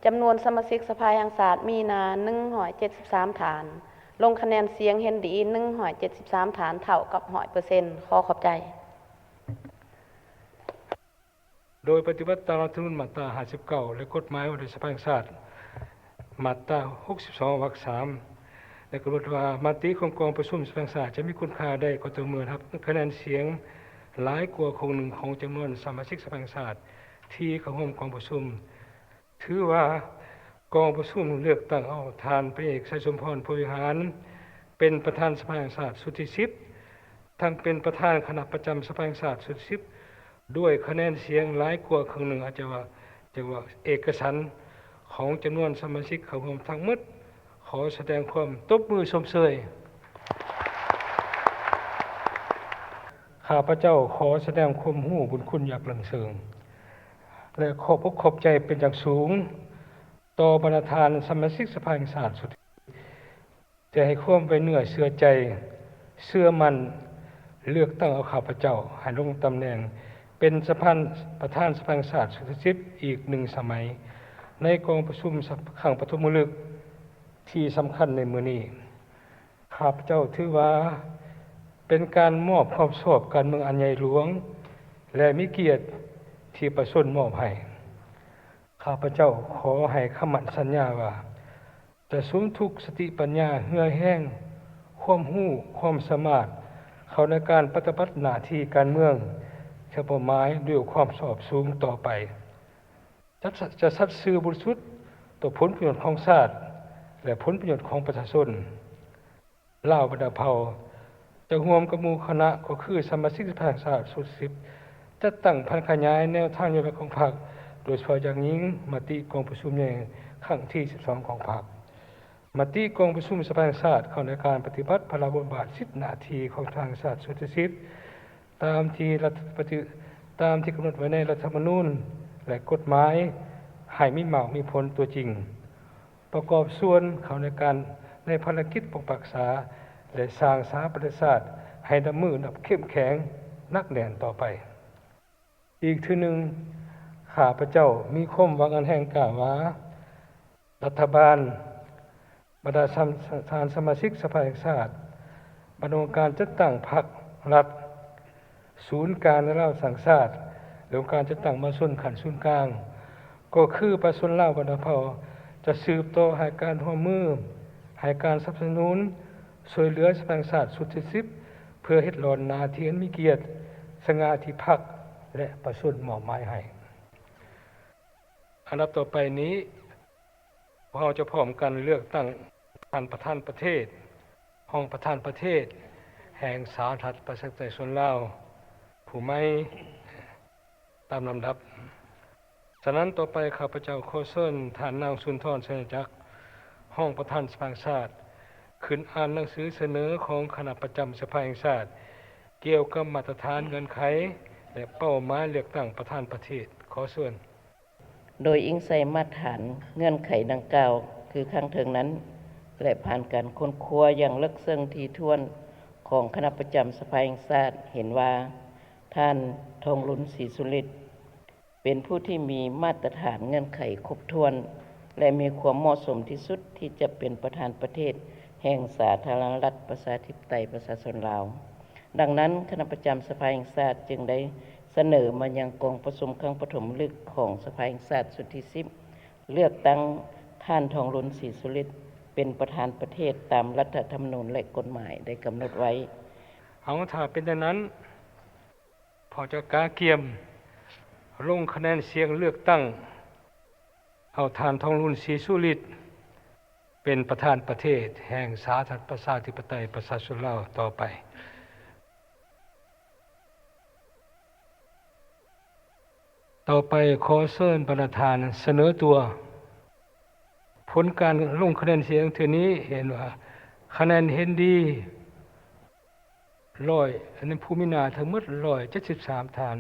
ຈຳນວນສະມາຊິກສະພາແຫ່ງຊາດມີນາ ໜຶ່ງຮ້ອຍເຈັດສິບສາມທ່ານ, ລົງຄະແນນສຽງເຫັນດີ ໜຶ່ງຮ້ອຍເຈັດສິບສາມທ່ານ, ເທົ່າກັບຮ້ອຍເປີເຊັນ. ຂໍຂອບໃຈ. ໂດຍປະຕິບັດຕາມລັດຖະທຳມະນູນມາດຕາ ຫ້າສິບເກົ້າ ແລະ ກົດໝາຍວ່າດ້ວຍສະພາແຫ່ງຊາດ ມາດຕາ ຫົກສິບສອງ ວັກ ສາມ ໄດ້ກຳນົດວ່າ ມະຕິຂອງກອງປະຊຸມສະພາແຫ່ງຊາດຈະມີຄຸນຄ່າໄດ້ກໍຕໍ່ເມື່ອຮັບຄະແນນສຽງຫຼາຍກວ່າເຄິ່ງໜຶ່ງຂອງຈຳນວນສະມາຊິກສະພາແຫ່ງຊາດທີ່ເຂົ້າຮ່ວມກອງປະຊຸມ. ຖືວ່າກອງປະຊຸມເລືອກຕັ້ງເອົາທ່ານ ພັນເອກ ໄຊສົມພອນ ພົມວິຫານ ເປັນປະທານສະພາແຫ່ງຊາດຊຸດທີສິບ ທັງເປັນປະທານຄະນະປະຈຳສະພາແຫ່ງຊາດຊຸດທີສິບ ດ້ວຍຄະແນນສຽງຫຼາຍກວ່າເຄິ່ງໜຶ່ງ ອາດຈະວ່າ ຈະວ່າເອກະສັນ ຂອງຈຳນວນສະມາຊິກເຂົ້າຮ່ວມທັງໝົດ ຂໍສະແດງຄວາມຕົບມືຊົມເຊີຍ. ຂ້າພະເຈົ້າຂໍສະແດງຄວາມຮູ້ບຸນຄຸນຢ່າງເລິງເຊິ່ງ ແລະ ຂອບອົກຂອບໃຈເປັນຢ່າງສູງຕໍ່ບັນດາທ່ານສະມາຊິກສະພາແຫ່ງຊາດຊຸດ ທີ່ໃຫ້ຄວາມໄວ້ເນື້ອເຊື່ອໃຈ, ເຊື່ອໝັ້ນ, ເລືອກຕັ້ງເອົາຂ້າພະເຈົ້າໃຫ້ລົງຕຳແໜ່ງເປັນສະພາ ປະທານສະພາແຫ່ງຊາດຊຸດທີສິບອີກໜຶ່ງສະໄໝ ໃນກອງປະຊຸມຄັ້ງປະຖົມມະລຶກທີ່ສຳຄັນໃນມື້ນີ້. ຂ້າພະເຈົ້າຖືວ່າເປັນການມອບຄວາມຊອບການເມືອງອັນໃຫຍ່ຫຼວງ ແລະ ມີກຽດທີ່ປະຊາຊົນມອບໃຫ້. ຂ້າພະເຈົ້າຂໍໃຫ້ຄຳໝັ້ນສັນຍາວ່າ ຈະສຸມທຸກສະຕິປັນຍາ, ເຫື່ອແຮງ, ຄວາມຮູ້, ຄວາມສາມາດ ເຂົ້າໃນການປະຕິບັດໜ້າທີ່ການເມືອງເທື່ອເປົ້າໝາຍດ້ວຍຄວາມຊອບສູງຕໍ່ໄປ, ຈະ ຈະສັດຊື່ບໍລິສຸດຕໍ່ຜົນປະໂຫຍດຂອງຊາດ ແລະ ຜົນປະໂຫຍດຂອງປະຊາຊົນ. ລາວບັນດາເຜົ່າ ຈະຮ່ວມກັບໝູ່ຄະນະ ກໍຄືສະມາຊິກສະພາແຫ່ງຊາດຊຸດທີສິບ ຈັດຕັ້ງຜັນຂະຫຍາຍແນວທາງນະໂຍບາຍຂອງພັກ, ໂດຍສະເພາະຢ່າງຍິ່ງມະຕິກອງປະຊຸມໃຫຍ່ຄັ້ງທີສິບສອງຂອງພັກ, ມະຕິກອງປະຊຸມສະພາແຫ່ງຊາດເຂົ້າໃນການປະຕິບັດພາລະບົດບາດສິດໜ້າທີ່ຂອງສະພາແຫ່ງຊາດຊຸດທີສິບ ຕາມທີ່ລັດຖະ ປະຕິ ຕາມທີ່ກຳນົດໄວ້ໃນລັດຖະທຳມະນູນ ແລະ ກົດໝາຍ ໃຫ້ມີໝາກມີຜົນຕົວຈິງ. ປະກອບສ່ວນເຂົ້າໃນການ ໃນພາລະກິດປົກປັກຮັກສາ ແລະ ສ້າງສາປະເທດຊາດໃຫ້ນັບມື້ນັບເຂັ້ມແຂງໜັກແໜ້ນຕໍ່ໄປ. ອີກເທື່ອໜຶ່ງ, ຂ້າພະເຈົ້າມີຄວາມຫວັງອັນແຮງກ້າວ່າ ລັດຖະບານ, ບັນດາທ່ານສະມາຊິກສະພາແຫ່ງຊາດ, ບັນດາອົງການຈັດຕັ້ງພັກລັດ, ສູນກາງ ແລະ ລາວສ້າງຊາດ ແລະ ອົງການຈັດຕັ້ງມະຫາຊົນຂັ້ນສູນກາງ ກໍຄືປະຊາຊົນລາວບັນດາເຜົ່າ ຈະສືບຕໍ່ໃຫ້ການຮ່ວມມື, ໃຫ້ການສະໜັບສະໜູນ, ຊ່ວຍເຫຼືອສະພາແຫ່ງຊາດຊຸດທີສິບ ເພື່ອເຮັດຫຼອນໜ້າທີ່ອັນມີກຽດສະຫງ່າທີ່ພັກ ແລະ ປະຊາຊົນມອບໝາຍໃຫ້. ອັນດັບຕໍ່ໄປນີ້ ພວກເຮົາຈະພ້ອມກັນເລືອກຕັ້ງທ່ານປະທານປະເທດ, ຮອງປະທານປະເທດ ແຫ່ງສາທາລະນະລັດ ປະຊາທິປະໄຕ ປະຊາຊົນລາວ ຜູ້ໃໝ່ຕາມລຳດັບ. ສະນັ້ນ, ຕໍ່ໄປ ຂ້າພະເຈົ້າຂໍເຊີນທ່ານນາງ ສຸນທອນ ໄຊຍະຈັກ, ຮອງປະທານສະພາແຫ່ງຊາດ, ຂຶ້ນອ່ານໜັງສືສະເໜີຂອງຄະນະປະຈຳສະພາແຫ່ງຊາດ ກ່ຽວກັບມາດຕະຖານ, ເງື່ອນໄຂ ແລະ ເປົ້າໝາຍເລືອກຕັ້ງປະທານປະເທດ. ຂໍເຊີນ. ໂດຍອີງໃສ່ມາດຖານເງື່ອນໄຂດັ່ງກ່າວຄືຂ້າງເທິງນັ້ນ ແລະ ຜ່ານການຄົ້ນຄວ້າຢ່າງເລິກເຊິ່ງຖີ່ຖ້ວນຂອງຄະນະປະຈຳສະພາແຫ່ງຊາດ ເຫັນວ່າ ທ່ານ ທອງລຸນ ສີສຸລິດ ເປັນຜູ້ທີ່ມີມາດຕະຖານເງື່ອນໄຂຄົບຖ້ວນ ແລະ ມີຄວາມເໝາະສົມທີ່ສຸດທີ່ຈະເປັນປະທານປະເທດແຫ່ງສາທາລະນະລັດ ປະຊາທິປະໄຕ ປະຊາຊົນລາວ. ດັ່ງນັ້ນ, ຄະນະປະຈຳສະພາແຫ່ງຊາດຈຶ່ງໄດ້ສະເໜີມາຍັງກອງປະຊຸມຄັ້ງປະຖົມມະລຶກຂອງສະພາແຫ່ງຊາດຊຸດທີສິບ ເລືອກຕັ້ງທ່ານ ທອງລຸນ ສີສຸລິດ ເປັນປະທານປະເທດຕາມລັດຖະທຳມະນູນ ແລະ ກົດໝາຍໄດ້ກຳນົດໄວ້. ເອົາ, ຖ້າເປັນດັ່ງນັ້ນ, ພວກເຈົ້າກະກຽມລົງຄະແນນສຽງເລືອກຕັ້ງເອົາທ່ານ ທອງລຸນ ສີສຸລິດ ເປັນປະທານປະເທດແຫ່ງສາທາລະນະລັດ ປະຊາທິປະໄຕ ປະຊາຊົນລາວຕໍ່ໄປ. ຕໍ່ໄປ, ຂໍເຊີນບັນດາທ່ານສະເໜີຕົວ. ຜົນການລົງຄະແນນສຽງເທື່ອນີ້ເຫັນວ່າ ຄະແນນເຫັນດີ ຮ້ອຍ ອັນນີ້ ຜູ້ມີໜ້າທັງໝົດ ຮ້ອຍເຈັດສິບສາມທ່ານ,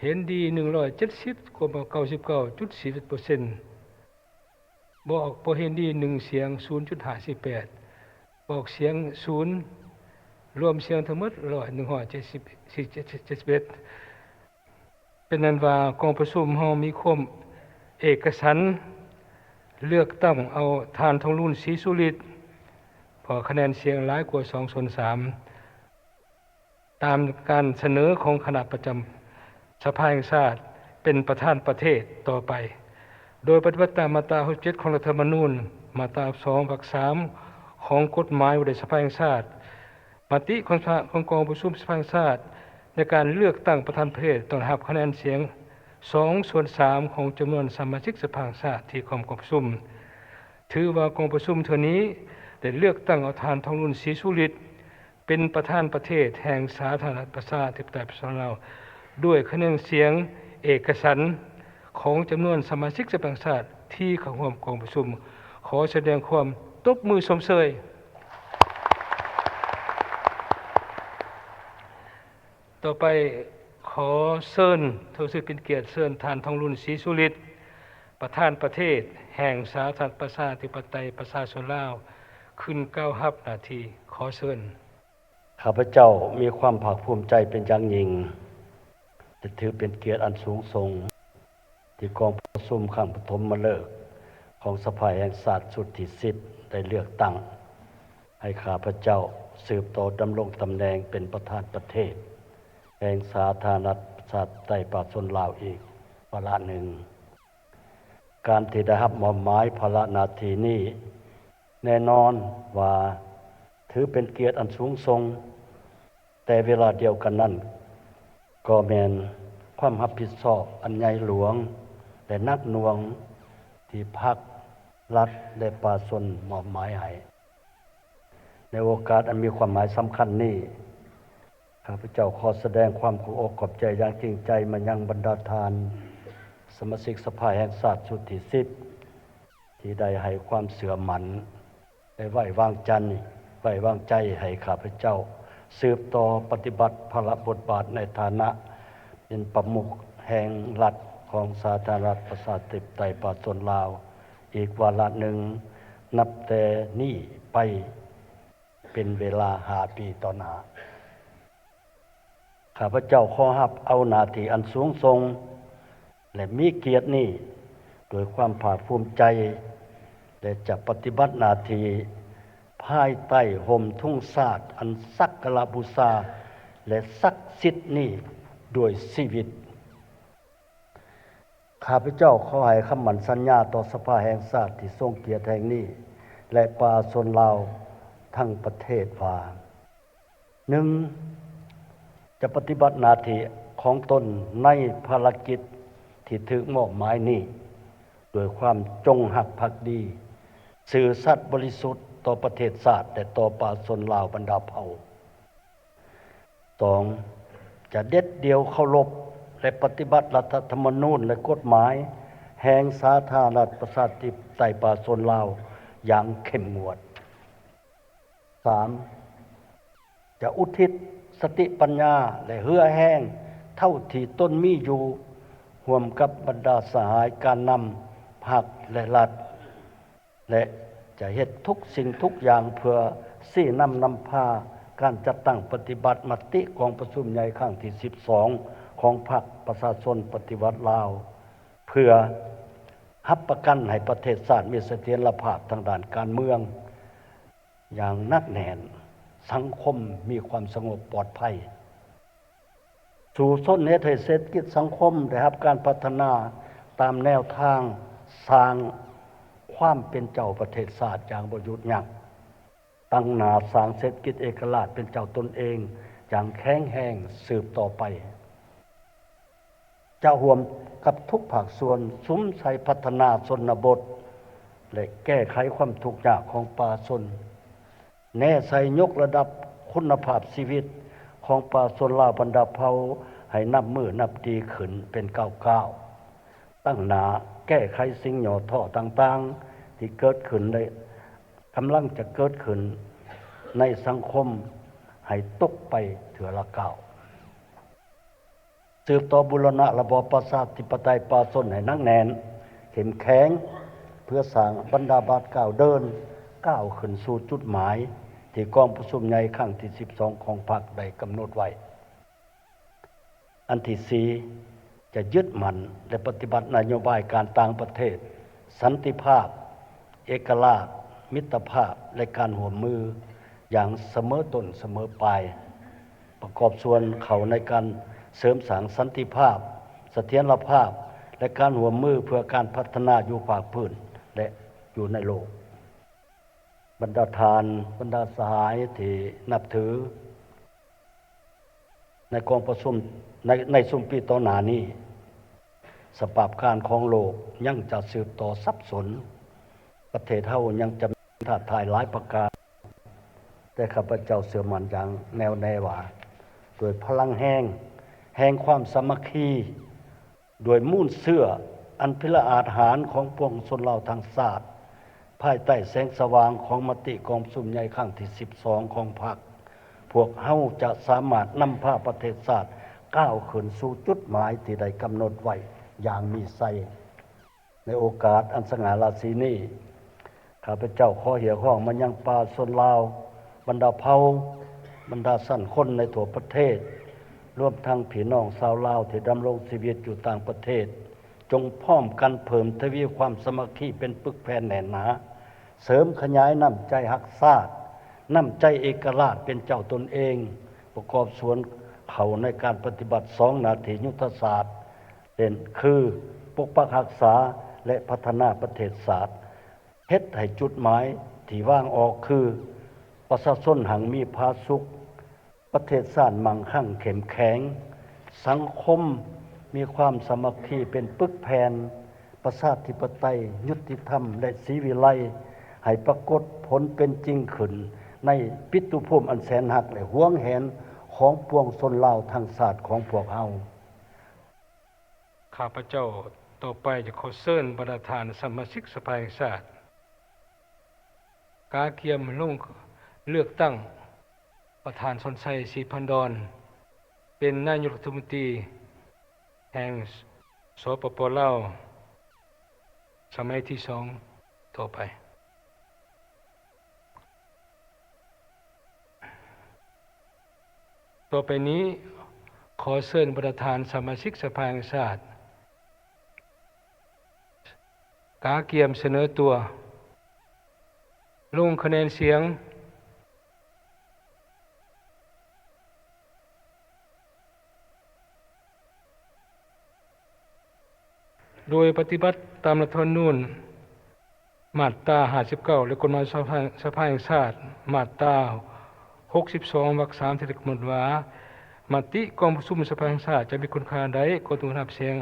ເຫັນດີ ໜຶ່ງຮ້ອຍເຈັດສິບ ກວມເກົ້າສິບເກົ້າຈຸດສີ່ເອັດເປີເຊັນ, ບໍ່ອອກ ບໍ່ເຫັນດີ ໜຶ່ງສຽງ ສູນຈຸດຫ້າສິບແປດ, ອອກສຽງ ສູນ, ລວມສຽງທັງໝົດ ຮ້ອຍ ໜຶ່ງຮ້ອຍເຈັດສິບ ເຈັດສິບເອັດ. ເປັນນັ້ນວ່າ ກອງປະຊຸມເຮົາມີຄວາມເອກະສັນ ເລືອກຕັ້ງເອົາທ່ານ ທອງລຸນ ສີສຸລິດ ເພາະຄະແນນສຽງຫຼາຍກວ່າສອງສ່ວນສາມ ຕາມການສະເໜີຂອງຄະນະປະຈຳສະພາແຫ່ງຊາດ ເປັນປະທານປະເທດຕໍ່ໄປ ໂດຍປະຕິບັດຕາມມາດຕາຫົກສິບເຈັດຂອງລັດຖະທຳມະນູນ, ມາດຕາສອງ ວຣກສາມ ຂອງກົດໝາຍວ່າດ້ວຍສະພາແຫ່ງຊາດ. ມະຕິຂອງສະ ຂອງກອງປະຊຸມສະພາແຫ່ງຊາດ ໃນການເລືອກຕັ້ງປະທານປະເທດ ຕ້ອງໄດ້ຮັບຄະແນນສຽງສອງສ່ວນສາມຂອງຈຳນວນສະມາຊິກສະພາແຫ່ງຊາດທີ່ຮ່ວມກອງປະຊຸມ. ຖືວ່າກອງປະຊຸມເທື່ອນີ້ໄດ້ເລືອກຕັ້ງເອົາທ່ານ ທອງລຸນ ສີສຸລິດ ເປັນປະທານປະເທດແຫ່ງສາທາລະນະລັດ ປະຊາທິປະໄຕ ປະຊາຊົນລາວ ດ້ວຍຄະແນນສຽງເອກະສັນຂອງຈຳນວນສະມາຊິກສະພາແຫ່ງຊາດ ທີ່ເຂົ້າຮ່ວມກອງປະຊຸມ. ຂໍສະແດງຄວາມຕົບມືຊົມເຊີຍ. ຕໍ່ໄປຂໍເຊີນ ເຖິງສິເປັນກຽດເຊີນທ່ານ ທອງລຸນ ສີສຸລິດ ປະທານປະເທດແຫ່ງສາທາລະນະລັດ ປະຊາທິປະໄຕ ປະຊາຊົນລາວ ຂຶ້ນກ່າວຮັບໜ້າທີ່. ຂໍເຊີນ. ຂ້າພະເຈົ້າມີຄວາມພາກພູມໃຈເປັນຢ່າງຍິ່ງ ແລະ ຖືເປັນກຽດອັນສູງສົ່ງ ທີ່ກອງປະຊຸມຄັ້ງປະຖົມມະເລີກຂອງສະພາແຫ່ງຊາດຊຸດທີສິບ ໄດ້ເລືອກຕັ້ງໃຫ້ຂ້າພະເຈົ້າສືບຕໍ່ດຳລົງຕຳແໜ່ງເປັນປະທານປະເທດແຫ່ງສາທາລະນະລັດ ປະຊາທິປະໄຕ ປະຊາຊົນລາວອີກວາລະໜຶ່ງ. ການທີ່ໄດ້ຮັບມອບໝາຍພາລະໜ້າທີ່ນີ້ ແນ່ນອນວ່າຖືເປັນກຽດອັນສູງສົ່ງ, ແຕ່ເວລາດຽວກັນນັ້ນ ກໍແມ່ນຄວາມຮັບຜິດຊອບອັນໃຫຍ່ຫຼວງ ແລະ ໜັກໜ່ວງ ທີ່ພັກ, ລັດ ແລະ ປະຊາຊົນມອບໝາຍໃຫ້. ໃນໂອກາດອັນມີຄວາມໝາຍສຳຄັນນີ້, ຂ້າພະເຈົ້າຂໍສະແດງຄວາມຂອບອົກຂອບໃຈຢ່າງຈິງໃຈມາຍັງບັນດາທ່ານສະມາຊິກສະພາແຫ່ງຊາດຊຸດທີສິບ ທີ່ໄດ້ໃຫ້ຄວາມເຊື່ອໝັ້ນ ແລະ ໄວ້ວາງໃຈ, ໄວ້ວາງໃຈໃຫ້ຂ້າພະເຈົ້າສືບຕໍ່ປະຕິບັດພາລະບົດບາດໃນຖານະເປັນປະມຸກແຫ່ງລັດຂອງສາທາລະນະລັດ ປະຊາທິປະໄຕ ປະຊາຊົນລາວ ອີກວາລະໜຶ່ງ ນັບແຕ່ນີ້ໄປເປັນເວລາຫ້າປີຕໍ່ໜ້າ. ຂ້າພະເຈົ້າຂໍຮັບເອົາໜ້າທີ່ອັນສູງສົ່ງ ແລະ ມີກຽດນີ້ດ້ວຍຄວາມພາກພູມໃຈ ແລະ ຈະປະຕິບັດໜ້າທີ່ພາຍໃຕ້ຮົ່ມທຸງຊາດອັນສັກກາລະບູຊາ ແລະ ສັກສິດນີ້ດ້ວຍຊີວິດ. ຂ້າພະເຈົ້າຂໍໃຫ້ຄຳໝັ້ນສັນຍາຕໍ່ສະພາແຫ່ງຊາດທີ່ຊົງກຽດແຫ່ງນີ້ ແລະ ປະຊາຊົນລາວທັງປະເທດວ່າ, ໜຶ່ງ, ຈະປະຕິບັດໜ້າທີ່ຂອງຕົນໃນພາລະກິດທີ່ຖືກມອບໝາຍນີ້ ດ້ວຍຄວາມຈົງຮັກພັກດີ, ຊື່ສັດບໍລິສຸດຕໍ່ປະເທດຊາດ ແລະ ຕໍ່ປະຊາຊົນລາວບັນດາເຜົ່າ. ສອງ, ຈະເດັດດ່ຽວເຄົາລົບ ແລະ ປະຕິບັດລັດຖະທຳມະນູນ ແລະ ກົດໝາຍແຫ່ງສາທາລະນະລັດ ປະຊາທິປະໄຕ ປະຊາຊົນລາວຢ່າງເຂັ້ມງວດ. ສາມ, ຈະອຸທິດສະຕິປັນຍາ ແລະ ເຫື່ອແຮງເທົ່າທີ່ຕົນມີຢູ່ ຮ່ວມກັບບັນດາສະຫາຍການນຳພັກ ແລະ ລັດ ແລະ ຈະເຮັດທຸກສິ່ງທຸກຢ່າງເພື່ອຊີ້ນຳນຳພາການຈັດຕັ້ງປະຕິບັດມະຕິກອງປະຊຸມໃຫຍ່ຄັ້ງທີສິບສອງ ຂອງພັກປະຊາຊົນປະຕິວັດລາວ ເພື່ອຮັບປະກັນໃຫ້ປະເທດຊາດມີສະຖຽນລະພາບທາງດ້ານການເມືອງຢ່າງໜັກແໜ້ນ, ສັງຄົມມີຄວາມສະຫງົບປອດໄພ, ສູ້ຊົນເຮັດໃຫ້ເສດຖະກິດສັງຄົມໄດ້ຮັບການພັດທະນາຕາມແນວທາງສ້າງຄວາມເປັນເຈົ້າປະເທດຊາດຢ່າງບໍ່ຢຸດຢັ້ງ, ຕັ້ງໜ້າສ້າງເສດຖະກິດເອກະລາດເປັນເຈົ້າຕົນເອງຢ່າງແຂງແຮງສືບຕໍ່ໄປ. ຈະຮ່ວມກັບທຸກພາກສ່ວນສຸມໃສ່ພັດທະນາຊົນນະບົດ ແລະ ແກ້ໄຂຄວາມທຸກຍາກຂອງປະຊາຊົນ, ແນໃສ່ຍົກລະດັບຄຸນນະພາບຊີວິດຂອງປະຊາຊົນລາວບັນດາເຜົ່າໃຫ້ນັບມື້ນັບດີຂຶ້ນເປັນກ້າວໆ, ຕັ້ງໜ້າແກ້ໄຂສິ່ງຫຍໍ້ທໍ້ຕ່າງໆທີ່ເກີດຂຶ້ນ ແລະ ກຳລັງຈະເກີດຂຶ້ນໃນສັງຄົມໃຫ້ຕົກໄປເທື່ອລະກ້າວ. ສືບຕໍ່ບູລະນະລະບອບປະຊາທິປະໄຕປະຊາຊົນໃຫ້ໜັກແໜ້ນ, ເຂັ້ມແຂງ, ເພື່ອສ້າງບັນດາບາດກ້າວເດີນ, ກ້າວຂຶ້ນສູ່ຈຸດໝາຍທີ່ກອງປະຊຸມໃຫຍ່ຄັ້ງທີສິບສອງຂອງພັກໄດ້ກຳນົດໄວ້. ອັນທີສີ່, ຈະຍຶດໝັ້ນ ແລະ ປະຕິບັດນະໂຍບາຍການຕ່າງປະເທດ, ສັນຕິພາບ, ເອກະລາດ, ມິດຕະພາບ ແລະ ການຮ່ວມມືຢ່າງສະເໝີຕົ້ນສະເໝີປາຍ, ປະກອບສ່ວນເຂົ້າໃນການເສີມສ້າງສັນຕິພາບ, ສະຖຽນລະພາບ ແລະ ການຮ່ວມມືເພື່ອການພັດທະນາຢູ່ພາກພື້ນ ແລະ ຢູ່ໃນໂລກ. ບັນດາທ່ານ, ບັນດາສະຫາຍທີ່ນັບຖື, ໃນກອງປະຊຸມ ໃນ, ໃນຊຸມປີຕໍ່ໜ້ານີ້, ສະພາບການຂອງໂລກຍັງຈະສືບຕໍ່ສັບສົນ, ປະເທດເຮົາຍັງຈະມີທ້າທາຍຫຼາຍປະການ, ແຕ່ຂ້າພະເຈົ້າເຊື່ອໝັ້ນຢ່າງແນ່ວແນ່ວ່າ ດ້ວຍພະລັງແຮງແຫ່ງຄວາມສາມັກຄີ, ດ້ວຍມູນເຊື້ອ ອັນພິລະອາດຫານຂອງປວງຊົນລາວທັງຊາດ, ພາຍໃຕ້ແສງສະຫວ່າງຂອງມະຕິກອງປະຊຸມໃຫຍ່ຄັ້ງທີສິບສອງຂອງພັກ, ພວກເຮົາຈະສາມາດນຳພາປະເທດຊາດກ້າວຂຶ້ນສູ່ຈຸດໝາຍທີ່ໄດ້ກຳນົດໄວ້ຢ່າງມີໄຊ. ໃນໂອກາດອັນສະຫງ່າລາສີນີ້, ຂ້າພະເຈົ້າຂໍຮຽກຮ້ອງມາຍັງປະຊາຊົນລາວ, ບັນດາເຜົ່າ, ບັນດາຊັ້ນຄົນໃນທົ່ວປະເທດ, ລວມທັງພີ່ນ້ອງຊາວລາວທີ່ດຳລົງຊີວິດຢູ່ຕ່າງປະເທດ, ຈົ່ງພ້ອມກັນເພີ່ມທະວີຄວາມສາມັກຄີເປັນປຶກແຜ່ນແໜ້ນໜາ, ເສີມຂະຫຍາຍນ້ຳໃຈຮັກຊາດ, ນ້ຳໃຈເອກະລາດເປັນເຈົ້າຕົນເອງ, ປະກອບສ່ວນເຂົ້າໃນການປະຕິບັດສອງໜ້າທີ່ຍຸດທະສາດ ເຊັ່ນ ຄື ປົກປັກຮັກສາ ແລະ ພັດທະນາປະເທດຊາດ, ເຮັດໃຫ້ຈຸດໝາຍທີ່ວາງອອກຄື ປະຊາຊົນຮັ່ງມີຜາສຸກ, ປະເທດຊາດມັ່ງຄັ່ງເຂັ້ມແຂງ, ສັງຄົມມີຄວາມສາມັກຄີເປັນປຶກແຜ່ນ, ປະຊາທິປະໄຕ, ຍຸຕິທຳ ແລະ ສີວິໄລ ໃຫ້ປາກົດຜົນເປັນຈິງຂຶ້ນໃນປິຕຸພູມອັນແສນຮັກ ແລະ ຫວງແຫນຂອງປວງຊົນລາວທັງຊາດຂອງພວກເຮົາ. ຂ້າພະເຈົ້າຕໍ່ໄປຈະຂໍເຊີນບັນດາທ່ານສະມາຊິກສະພາແຫ່ງຊາດ ກາກຽມລົງເລືອກຕັ້ງປະທານສອນໄຊ ສີພັນດອນ ເປັນນາຍົກລັດຖະມົນຕີແຫ່ງ ສປປ ລາວ ສະໄໝທີສອງຕໍ່ໄປ. ຕໍ່ໄປນີ້ ຂໍເຊີນບັນດາທ່ານສະມາຊິກສະພາແຫ່ງຊາດ ກາກຽມສະເໜີຕົວ ລົງຄະແນນສຽງ ໂດຍປະຕິບັດຕາມລັດຖະທຳມະນູນມາດຕາຫ້າສິບເກົ້າ ແລະ ກົດໝາຍສະພາ ສະພາແຫ່ງຊາດ ມາດຕາຫົກສິບສອງ ວັກສາມ ທີ່ໄດ້ກຳນົດວ່າ ມະຕິກອງປະຊຸມສະພາແຫ່ງຊາດຈະມີຄຸນຄ່າໃດ ກໍຕ້ອງໄດ້ຮັບສຽງ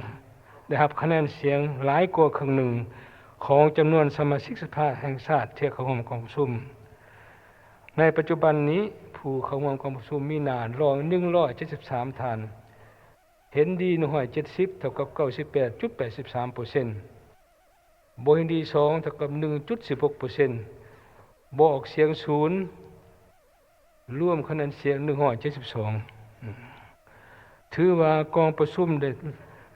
ໄດ້ຮັບຄະແນນສຽງຫຼາຍກວ່າເຄິ່ງໜຶ່ງຂອງຈຳນວນສະມາຊິກສະພາແຫ່ງຊາດທີ່ເຂົ້າຮ່ວມກອງປະຊຸມ. ໃນປັດຈຸບັນນີ້ ຜູ້ເຂົ້າຮ່ວມກອງປະຊຸມມີໜ້າລອງໜຶ່ງຮ້ອຍເຈັດສິບສາມທ່ານ, ເຫັນດີໜຶ່ງຮ້ອຍເຈັດສິບ ເທົ່າກັບເກົ້າສິບແປດຈຸດແປດສິບສາມເປີເຊັນ, ບໍ່ເຫັນດີສອງ ເທົ່າກັບໜຶ່ງຈຸດສິບຫົກເປີເຊັນ, ບໍ່ອອກສຽງສູນ ລວມຄະແນນສຽງໜຶ່ງຮ້ອຍເຈັດສິບສອງ. ຖືວ່າກອງປະຊຸມໄດ້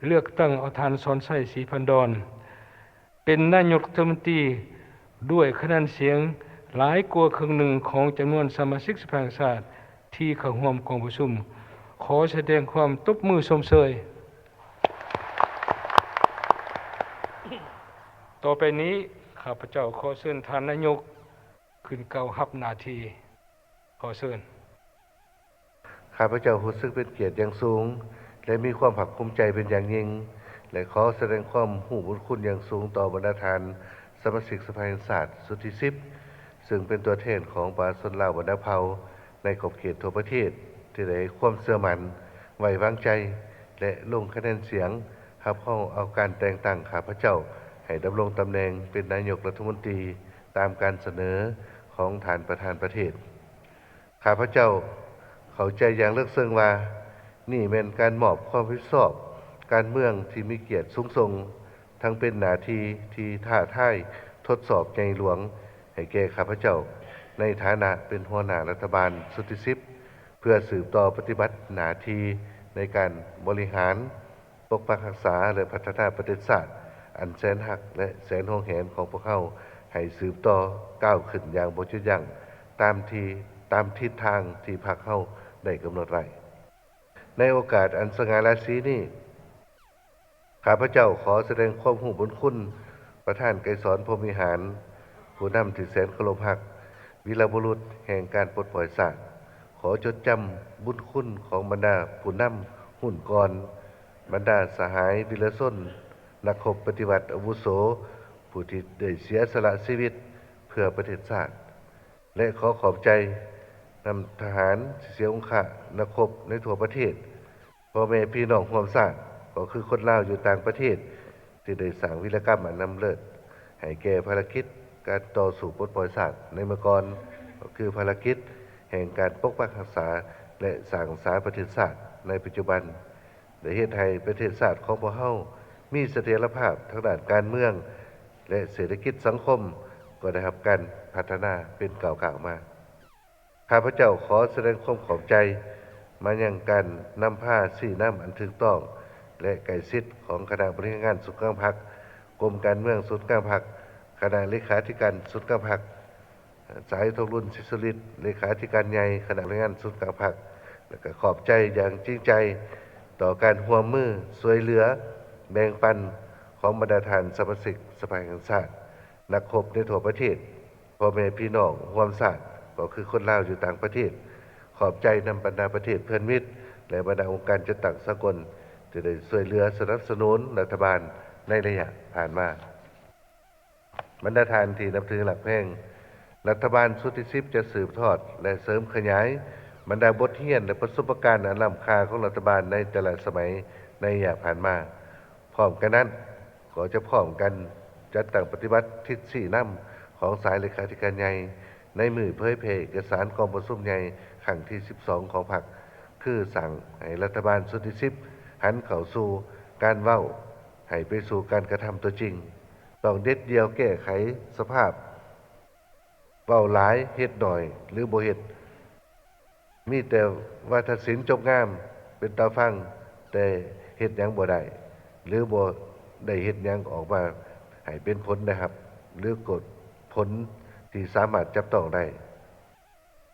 ເລືອກຕັ້ງເອົາທ່ານ ສອນໄຊ ສີພັນດອນ ເປັນນາຍົກລັດຖະມົນຕີ ດ້ວຍຄະແນນສຽງຫຼາຍກວ່າເຄິ່ງໜຶ່ງຂອງຈຳນວນສະມາຊິກສະພາແຫ່ງຊາດທີ່ເຂົ້າຮ່ວມກອງປະຊຸມ. ຂໍສະແດງຄວາມຕົບມືຊົມເຊີຍ. ຕໍ່ໄປນີ້ ຂ້າພະເຈົ້າຂໍເຊີນທ່ານນາຍົກຂຶ້ນກ່າວຮັບໜ້າທີ່. ຂໍເຊີນ. ຂ້າພະເຈົ້າຮູ້ສຶກເປັນກຽດຢ່າງສູງ ແລະ ມີຄວາມພາກພູມໃຈເປັນຢ່າງຍິ່ງ ແລະ ຂໍສະແດງຄວາມຮູ້ບຸນຄຸນຢ່າງສູງຕໍ່ບັນດາທ່ານສະມາຊິກສະພາແຫ່ງຊາດຊຸດທີສິບ ເຊິ່ງເປັນຕົວແທນຂອງປະຊາຊົນລາວບັນດາເຜົ່າໃນຂອບເຂດທົ່ວປະເທດ ທີ່ໄດ້ໃຫ້ຄວາມເຊື່ອໝັ້ນ, ໄວ້ວາງໃຈ ແລະ ລົງຄະແນນສຽງຮັບຮອງເອົາການແຕ່ງຕັ້ງຂ້າພະເຈົ້າໃຫ້ດຳລົງຕຳແໜ່ງເປັນນາຍົກລັດຖະມົນຕີ ຕາມການສະເໜີຂອງທ່ານປະທານປະເທດ. ຂ້າພະເຈົ້າເຂົ້າໃຈຢ່າງເລິກເຊິ່ງວ່າ ນີ້ແມ່ນການມອບຄວາມຮັບຜິດຊອບການເມືອງທີ່ມີກຽດສູງສົ່ງ, ທັງເປັນໜ້າທີ່ທີ່ທ້າທາຍທົດສອບໃຫຍ່ຫຼວງໃຫ້ແກ່ຂ້າພະເຈົ້າ ໃນຖານະເປັນຫົວໜ້າລັດຖະບານຊຸດທີສິບ ເພື່ອສືບຕໍ່ປະຕິບັດໜ້າທີ່ໃນການບໍລິຫານ ປົກປັກຮັກສາ ແລະ ພັດທະນາປະເທດຊາດອັນແສນຮັກ ແລະ ແສນຫວງແຫນຂອງພວກເຮົາ ໃຫ້ສືບຕໍ່ກ້າວຂຶ້ນຢ່າງບໍ່ຢຸດຢັ້ງ ຕາມທີ່ ຕາມທິດທາງທີ່ພັກເຮົາໄດ້ກຳນົດໄວ້. ໃນໂອກາດອັນສະຫງ່າລາສີນີ້, ຂ້າພະເຈົ້າຂໍສະແດງຄວາມຮູ້ບຸນຄຸນປະທານໄກສອນ ພົມວິຫານ, ຜູ້ນຳທີ່ແສນເຄົາລົບຮັກ, ວີລະບຸລຸດແຫ່ງການປົດປ່ອຍຊາດ. ຂໍຈົດຈຳບຸນຄຸນຂອງບັນດາຜູ້ນຳຮຸ່ນກ່ອນ, ບັນດາສະຫາຍວິລະຊົນ, ນັກຮົບປະຕິວັດອາວຸໂສ, ຜູ້ທີ່ໄດ້ເສຍສະຫຼະຊີວິດເພື່ອປະເທດຊາດ ແລະ ຂໍຂອບໃຈນຳທະຫານທີ່ເສຍອົງຄະນັກຮົບໃນທົ່ວປະເທດ, ພໍ່ແມ່ພີ່ນ້ອງຮ່ວມຊາດ, ກໍຄືຄົນລາວຢູ່ຕ່າງປະເທດ ທີ່ໄດ້ສ້າງວິລະກຳອັນລ້ຳເລີດໃຫ້ແກ່ພາລະກິດການຕໍ່ສູ້ປົດປ່ອຍຊາດໃນເມື່ອກ່ອນ, ກໍຄືພາລະກິດແຫ່ງການປົກປັກຮັກສາ ແລະ ສ້າງສາປະເທດຊາດໃນປັດຈຸບັນ. ໄດ້ເຮັດໃຫ້ປະເທດຊາດຂອງພວກເຮົາ ມີສະຖຽນລະພາບທາງດ້ານການເມືອງ ແລະ ເສດຖະກິດສັງຄົມ ກໍໄດ້ຮັບການພັດທະນາເປັນກ້າວໆມາ. ຂ້າພະເຈົ້າຂໍສະແດງຄວາມຂອບໃຈມາຍັງການນຳພາຊີ້ນຳອັນຖືກຕ້ອງ ແລະ ໃກ້ຊິດຂອງຄະນະບໍລິຫານງານສູນກາງພັກ, ກົມການເມືອງສູນກາງພັກ, ຄະນະເລຂາທິການສູນກາງພັກ, ສາຍທອງລຸນ ສິດສຸລິດ ເລຂາທິການໃຫຍ່ຄະນະບໍລິຫານງານສູນກາງພັກ ແລະ ກໍຂອບໃຈຢ່າງຈິງໃຈຕໍ່ການຮ່ວມມືຊ່ວຍເຫຼືອແບ່ງປັນຂອງບັນດາທ່ານສະມາຊິກສະພາແຫ່ງຊາດ, ນັກຮົບໃນທົ່ວປະເທດ, ພໍ່ແມ່ພີ່ນ້ອງຮ່ວມຊາດ ກໍຄືຄົນລາວຢູ່ຕ່າງປະເທດ. ຂອບໃຈນຳບັນດາປະເທດເພື່ອນມິດ ແລະ ບັນດາອົງການຈັດຕັ້ງສາກົນ ທີ່ໄດ້ຊ່ວຍເຫຼືອສະໜັບສະໜູນລັດຖະບານໃນໄລຍະຜ່ານມາ. ບັນດາທ່ານທີ່ນັບຖືຮັກແພງ, ລັດຖະບານຊຸດທີສິບຈະສືບທອດ ແລະ ເສີມຂະຫຍາຍບັນດາບົດຮຽນ ແລະ ປະສົບປະການອັນລ້ຳຄ່າຂອງລັດຖະບານໃນແຕ່ລະສະໄໝໃນໄລຍະຜ່ານມາ. ພ້ອມກັນນັ້ນ, ກໍຈະພ້ອມກັນຈັດຕັ້ງປະຕິບັດທິດຊີ້ນຳຂອງສາຍເລຂາທິການໃຫຍ່ ໃນມື້ເຜີຍແຜ່ເອກະສານກອງປະຊຸມໃຫຍ່ຄັ້ງທີສິບສອງຂອງພັກ, ຄືສັ່ງໃຫ້ລັດຖະບານຊຸດທີສິບຫັນເຂົ້າສູ່ການເວົ້າ ໃຫ້ໄປສູ່ການກະທຳຕົວຈິງ. ຕ້ອງເດັດດ່ຽວແກ້ໄຂສະພາບເວົ້າຫຼາຍເຮັດໜ້ອຍ ຫຼື ບໍ່ເຮັດ. ມີແຕ່ວາທະສິນຈົບງາມເປັນຕາຟັງ, ແຕ່ເຮັດຫຍັງບໍ່ໄດ້ ຫຼື ບໍ່ໄດ້ເຮັດຫຍັງອອກມາໃຫ້ເປັນຜົນໄດ້ຮັບ ຫຼື ກວດຜົນທີ່ສາມາດຈັບຕ້ອງໄດ້.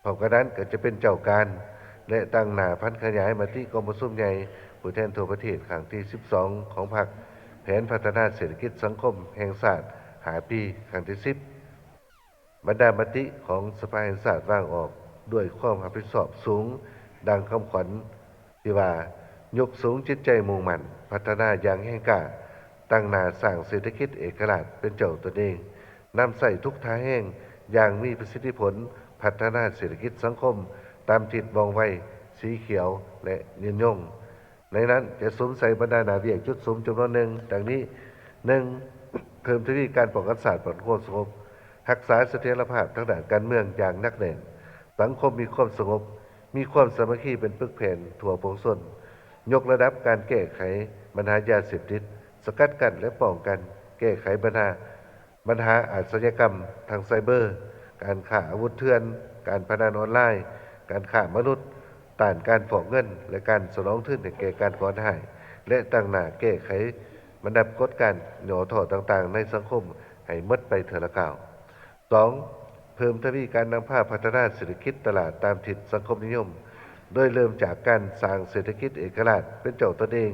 ພ້ອມກັນນັ້ນກໍຈະເປັນເຈົ້າການ ແລະ ຕັ້ງໜ້າຜັນຂະຫຍາຍມະຕິກອງປະຊຸມໃຫຍ່ຜູ້ແທນທົ່ວປະເທດຄັ້ງທີສິບສອງຂອງພັກ, ແຜນພັດທະນາເສດຖະກິດສັງຄົມແຫ່ງຊາດຫ້າປີ ຄັ້ງທີສິບ. ບັນດາມະຕິຂອງສະພາແຫ່ງຊາດວາງອອກດ້ວຍຄວາມຮັບຜິດຊອບສູງ, ດັ່ງຄຳຂວັນທີ່ວ່າ ຍົກສູງຈິດໃຈມຸ່ງໝັ້ນ, ພັດທະນາຢ່າງແຮງກ້າ, ຕັ້ງໜ້າສ້າງເສດຖະກິດເອກະລາດເປັນເຈົ້າຕົນເອງ, ນຳໃຊ້ທຸກທ່າແຮງຢ່າງມີປະສິດທິຜົນ, ພັດທະນາເສດຖະກິດສັງຄົມຕາມທິດວ່ອງໄວ, ສີຂຽວ ແລະ ຍືນຍົງ. ໃນນັ້ນຈະສຸມໃສ່ບັນດາໜ້າວຽກຈຸດສຸມຈຳນວນໜຶ່ງ ດັ່ງນີ້: ໜຶ່ງ, ເພີ່ມທະວີການປ້ອງກັນຊາດ, ປ້ອງກັນຄວາມສະຫງົບ, ຮັກສາສະຖຽນລະພາບທາງດ້ານການເມືອງຢ່າງໜັກແໜ້ນ, ສັງຄົມມີຄວາມສະຫງົບ, ມີຄວາມສາມັກຄີເປັນປຶກແຜ່ນທົ່ວປວງຊົນ, ຍົກລະດັບການແກ້ໄຂບັນຫາຢາເສບຕິດ, ສະກັດກັ້ນ ແລະ ປ້ອງກັນແກ້ໄຂບັນຫາ ບັນຫາອາຊະຍາກຳທາງໄຊເບີ, ການຄ້າອາວຸດເຖື່ອນ, ການພະນັນອອນລາຍ, ການຄ້າມະນຸດ, ຕ້ານການຟອກເງິນ ແລະ ການສະໜອງທຶນໃຫ້ແກ່ການກໍ່ການຮ້າຍ ແລະ ຕັ້ງໜ້າແກ້ໄຂບັນດາກົດການຫຍໍ້ທໍ້ຕ່າງໆໃນສັງຄົມໃຫ້ໝົດໄປເທື່ອລະກ້າວ. ສອງ, ເພີ່ມທະວີການນຳພາພັດທະນາເສດຖະກິດຕະຫຼາດຕາມທິດສັງຄົມນິຍົມ, ໂດຍເລີ່ມຈາກການສ້າງເສດຖະກິດເອກະລາດເປັນເຈົ້າຕົນເອງ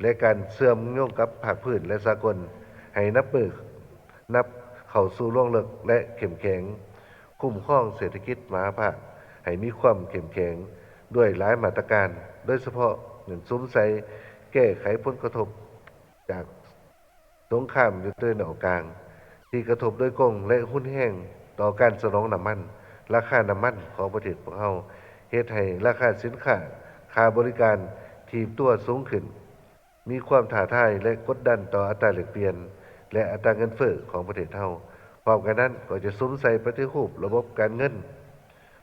ແລະ ການເຊື່ອມໂຍງກັບພາກພື້ນ ແລະ ສາກົນ ໃຫ້ນັບມື້ ນັບເຂົ້າສູ່ລວງເລິກ ແລະ ເຂັ້ມແຂງ, ຄຸ້ມຄອງເສດຖະກິດມະຫາພາກໃຫ້ມີຄວາມເຂັ້ມແຂງດ້ວຍຫຼາຍມາດຕະການ, ໂດຍສະເພາະເນັ້ນສຸມໃສ່ແກ້ໄຂຜົນກະທົບຈາກສົງຄາມຢູ່ຕາເວັນອອກກາງ ທີ່ກະທົບໂດຍກົງ ແລະ ຮຸນແຮງຕໍ່ການສະໜອງນ້ຳມັນ, ລາຄານ້ຳມັນຂອງປະເທດພວກເຮົາ ເຮັດໃຫ້ລາຄາສິນຄ້າ, ຄ່າບໍລິການຖີບຕົວສູງຂຶ້ນ. ມີຄວາມທ້າທາຍ ແລະ ກົດດັນຕໍ່ອັດຕາແລກປ່ຽນ ແລະ ອັດຕາເງິນເຟີ້ຂອງປະເທດເຮົາ. ພ້ອມກັນນັ້ນກໍຈະສຸມໃສ່ປະຕິຮູບລະບົບການເງິນ,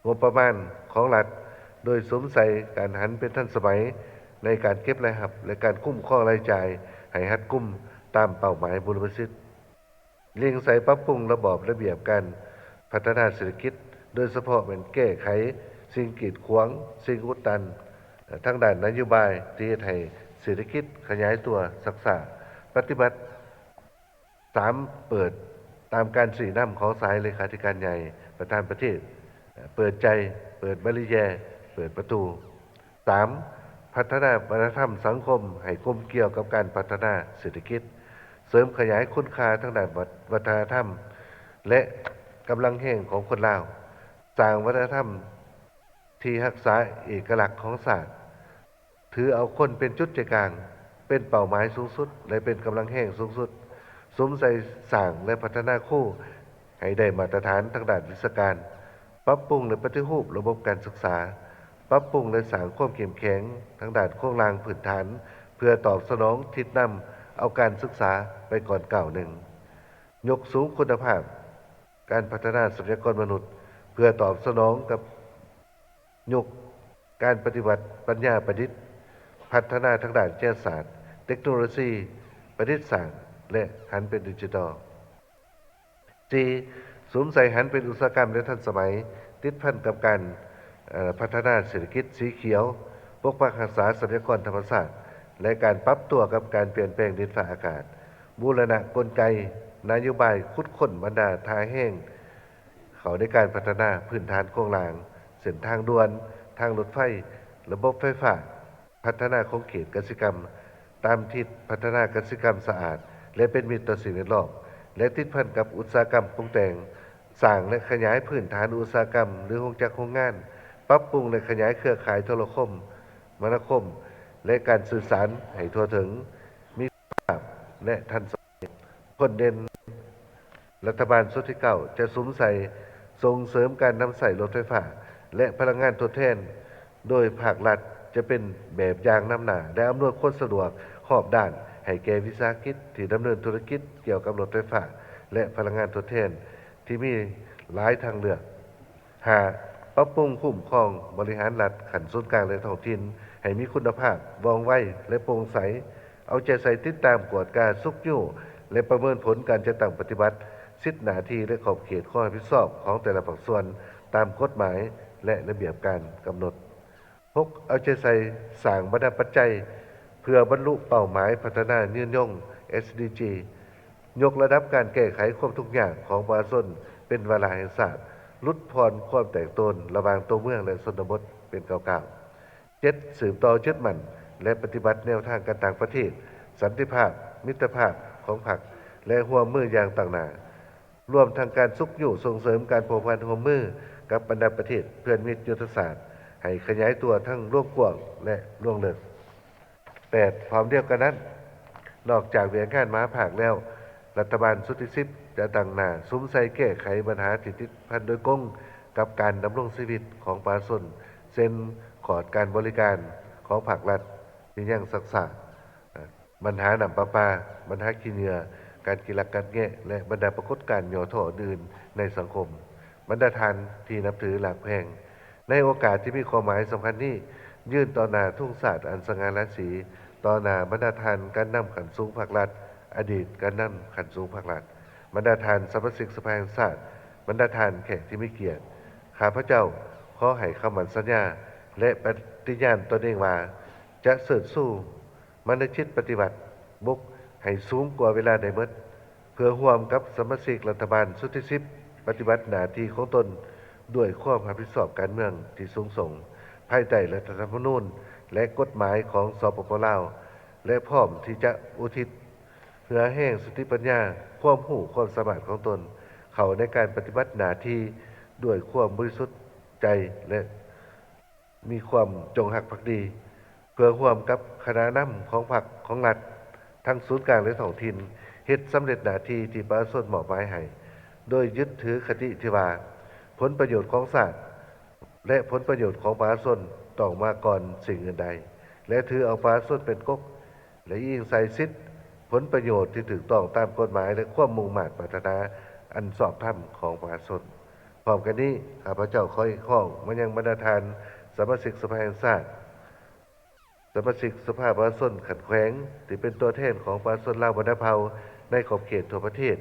ງົບປະມານຂອງລັດ, ໂດຍສຸມໃສ່ການຫັນເປັນທັນສະໄໝໃນການເກັບລາຍຮັບ ແລະ ການຄຸ້ມຄອງລາຍຈ່າຍໃຫ້ຮັດກຸມຕາມເປົ້າໝາຍບຸລິມະສິດ. ເລັ່ງໃສ່ປັບປຸງລະບອບລະບຽບການພັດທະນາເສດຖະກິດ, ໂດຍສະເພາະແມ່ນແກ້ໄຂສິ່ງກີດຂວາງ, ສິ່ງອຸດຕັນທາງດ້ານນະໂຍບາຍທີ່ເຮັດໃຫ້ເສດຖະກິດຂະຫຍາຍຕົວຊັກຊ້າ, ປະຕິບັດ ສາມ ເປີດ ຕາມການຊີ້ນຳຂອງສາຍເລຂາທິການໃຫຍ່ປະທານປະເທດ, ເປີດໃຈ, ເປີດບາຣີແຢ, ເປີດປະຕູ. ສາມ, ພັດທະນາວັດທະນະທຳສັງຄົມໃຫ້ກົມກ່ຽວກັບການພັດທະນາເສດຖະກິດ, ເສີມຂະຫຍາຍຄຸນຄ່າທາງດ້ານວັດ ວັດທະນະທຳ ແລະ ກຳລັງແຮງຂອງຄົນລາວ, ສ້າງວັດທະນະທຳທີ່ຮັກສາເອກະລັກຂອງຊາດ, ຖືເອົາຄົນເປັນຈຸດໃຈກາງ, ເປັນເປົ້າໝາຍສູງສຸດ ແລະ ເປັນກຳລັງແຮງສູງສຸດ, ສຸມໃສ່ສ້າງ ແລະ ພັດທະນາຄູໃຫ້ໄດ້ມາດຕະຖານທາງດ້ານວິຊາການ, ປັບປຸງ ແລະ ປະຕິຮູບລະບົບການສຶກສາ, ປັບປຸງ ແລະ ສ້າງຄວາມເຂັ້ມແຂງທາງດ້ານໂຄງລ່າງພື້ນຖານ ເພື່ອຕອບສະໜອງທິດນຳເອົາການສຶກສາໄປກ່ອນກ້າວໜຶ່ງ, ຍົກສູງຄຸນນະພາບການພັດທະນາຊັບພະຍາກອນມະນຸດ ເພື່ອຕອບສະໜອງກັບ ຍົກການປະຕິວັດປັນຍາປະດິດ, ພັດທະນາທາງດ້ານວິທະຍາສາດ, ເຕັກໂນໂລຊີ, ປະດິດສ້າງ ແລະ ຫັນເປັນດິຈິຕອລ. ສີ່, ສຸມໃສ່ຫັນເປັນອຸດສາຫະກຳ ແລະ ທັນສະໄໝ, ຕິດພັນກັບການ, ເອີ, ພັດທະນາເສດຖະກິດສີຂຽວ, ປົກປັກຮັກສາຊັບພະຍາກອນທຳມະຊາດ ແລະ ການປັບຕົວກັບການປ່ຽນແປງດິນຟ້າອາກາດ, ບູລະນະກົນໄກນະໂຍບາຍຂຸດຄົ້ນບັນດາທ່າແຮງເຂົ້າໃນການພັດທະນາພື້ນຖານໂຄງລ່າງ, ເສັ້ນທາງດ່ວນ, ທາງລົດໄຟ, ລະບົບໄຟຟ້າ, ພັດທະນາຂົງເຂດກະສິກຳ ຕາມທິດພັດທະນາກະສິກຳສະອາດ ແລະ ເປັນມິດຕໍ່ສິ່ງແວດລ້ອມ ແລະ ຕິດພັນກັບອຸດສາຫະກຳປຸງແຕ່ງ, ສ້າງ ແລະ ຂະຫຍາຍພື້ນຖານອຸດສາຫະກຳ ຫຼື ໂຮງຈັກໂຮງງານ, ປັບປຸງ ແລະ ຂະຫຍາຍເຄືອຂ່າຍໂທລະຄົມມະນາຄົມ ແລະ ການສື່ສານໃຫ້ທົ່ວເຖິງ, ມີຄຸນນະພາບ ແລະ ທັນສະໄໝ, ພົ້ນເດັ່ນ. ລັດຖະບານຊຸດທີເກົ້າ ຈະສຸມໃສ່ສົ່ງເສີມການນຳໃຊ້ລົດໄຟຟ້າ ແລະ ພະລັງງານທົດແທນ, ໂດຍພາກລັດຈະເປັນແບບຢ່າງນຳໜ້າ ແລະ ອຳນວຍຄວາມສະດວກຮອບດ້ານໃຫ້ແກ່ວິສາຫະກິດທີ່ດຳເນີນທຸລະກິດກ່ຽວກັບລົດໄຟຟ້າ ແລະ ພະລັງງານທົດແທນທີ່ມີຫຼາຍທາງເລືອກ. ຫ້າ, ປັບປຸງຄຸ້ມຄອງບໍລິຫານລັດຂັ້ນສູນກາງ ແລະ ທ້ອງຖິ່ນໃຫ້ມີຄຸນນະພາບ, ວ່ອງໄວ ແລະ ໂປ່ງໃສ, ເອົາໃຈໃສ່ຕິດຕາມ, ກວດກາ, ຊຸກຍູ້ ແລະ ປະເມີນຜົນການຈັດຕັ້ງປະຕິບັດສິດໜ້າທີ່ ແລະ ຂອບເຂດຄວາມຮັບຜິດຊອບຂອງແຕ່ລະພາກສ່ວນຕາມກົດໝາຍ ແລະ ລະບຽບການກຳນົດ. ຫົກ, ເອົາໃຈໃສ່ສ້າງບັນດາປັດໄຈເພື່ອບັນລຸເປົ້າໝາຍພັດທະນາຍືນຍົງ ເອສດີຈີ, ຍົກລະດັບການແກ້ໄຂຄວາມທຸກຍາກຂອງປະຊາຊົນເປັນວາລະແຫ່ງຊາດ, ຫຼຸດຜ່ອນຄວາມແຕກໂຕນລະຫວ່າງຕົວເມືອງ ແລະ ຊົນນະບົດເປັນກ້າວໆ. ເຈັດ, ສືບຕໍ່ຍຶດໝັ້ນ ແລະ ປະຕິບັດແນວທາງການຕ່າງປະເທດ, ສັນຕິພາບ, ມິດຕະພາບຂອງພັກ ແລະ ຮ່ວມມືຢ່າງຕັ້ງໜ້າ, ລວມທັງການຊຸກຍູ້ສົ່ງເສີມການພົວພັນຮ່ວມມືກັບບັນດາປະເທດເພື່ອນມິດຍຸດທະສາດ ໃຫ້ຂະຫຍາຍຕົວທັງລວງກວ້າງ ແລະ ລວງເລິກ. ແປດ, ພ້ອມດຽວກັນນັ້ນ, ນອກຈາກວຽກງານມະຫາພາກແລ້ວ, ລັດຖະບານຊຸດທີສິບ ຈະຕັ້ງໜ້າສຸມໃສ່ແກ້ໄຂບັນຫາທີ່ຕິດພັນໂດຍກົງກັບການດຳລົງຊີວິດຂອງປະຊາຊົນ, ເຊັ່ນ ຂອດການບໍລິການຂອງພາກລັດທີ່ຍັງຊັກຊ້າ, ບັນຫານ້ຳປະປາ, ບັນຫາຂີ້ເຫຍື້ອ, ການກິນລັກກັດແງະ ແລະ ບັນດາປາກົດການຫຍໍ້ທໍ້ອື່ນໆໃນສັງຄົມ. ບັນດາທ່ານທີ່ນັບຖືຮັກແພງ, ໃນໂອກາດທີ່ມີຄວາມໝາຍສຳຄັນນີ້, ຢືນຕໍ່ໜ້າທຸງຊາດອັນສະຫງ່າລາສີ, ຕໍ່ໜ້າບັນດາທ່ານການນຳຂັ້ນສູງພັກລັດ, ອະດີດການນຳຂັ້ນສູງພັກລັດ, ບັນດາທ່ານສະມາຊິກສະພາແຫ່ງຊາດ, ບັນດາທ່ານແຂກທີ່ມີກຽດ, ຂ້າພະເຈົ້າຂໍໃຫ້ຄຳໝັ້ນສັນຍາ ແລະ ປະຕິຍານຕົນເອງວ່າ ຈະເຊີດຊູ ມານະຈິດປະຕິວັດບຸກໃຫ້ສູງກວ່າເວລາໃດໝົດ, ເພື່ອຮ່ວມກັບສະມາຊິກລັດຖະບານຊຸດທີສິບ ປະຕິບັດໜ້າທີ່ຂອງຕົນດ້ວຍຄວາມຮັບຜິດຊອບການເມືອງທີ່ສູງສົ່ງ, ພາຍໃຕ້ລັດຖະທຳມະນູນ ແລະ ກົດໝາຍຂອງ ສປປ ລາວ ແລະ ພ້ອມທີ່ຈະອຸທິດເຫື່ອແຮງສະຕິປັນຍາ, ຄວາມຮູ້ຄວາມສາມາດຂອງຕົນ ເຂົ້າໃນການປະຕິບັດໜ້າທີ່ດ້ວຍຄວາມບໍລິສຸດໃຈ ແລະ ມີຄວາມຈົງຮັກພັກດີ ເພື່ອຮ່ວມກັບຄະນະນຳຂອງພັກຂອງລັດ ທັງສູນກາງ ແລະ ທ້ອງຖິ່ນ ເຮັດສຳເລັດໜ້າທີ່ທີ່ປະຊາຊົນມອບໝາຍໃຫ້, ໂດຍຍຶດຖືຄະຕິທີ່ວ່າ ຜົນປະໂຫຍດຂອງຊາດ ແລະ ຜົນປະໂຫຍດຂອງປະຊາຊົນຕ້ອງມາກ່ອນສິ່ງອື່ນໃດ ແລະ ຖືເອົາປະຊາຊົນເປັນກົກ ແລະ ອີງໃສ່ສິດ, ຜົນປະໂຫຍດທີ່ຖືກຕ້ອງຕາມກົດໝາຍ ແລະ ຄວາມມຸ່ງມາດປາດຖະໜາອັນຊອບທຳຂອງປະຊາຊົນ. ພ້ອມກັນນີ້, ຂ້າພະເຈົ້າຂໍຮຽກຮ້ອງມາຍັງບັນດາທ່ານສະມາຊິກສະພາແຫ່ງຊາດ, ສະມາຊິກສະພາປະຊາຊົນຂັ້ນແຂວງ ທີ່ເປັນຕົວແທນຂອງປະຊາຊົນລາວບັນດາເຜົ່າໃນຂອບເຂດທົ່ວປະເທດ,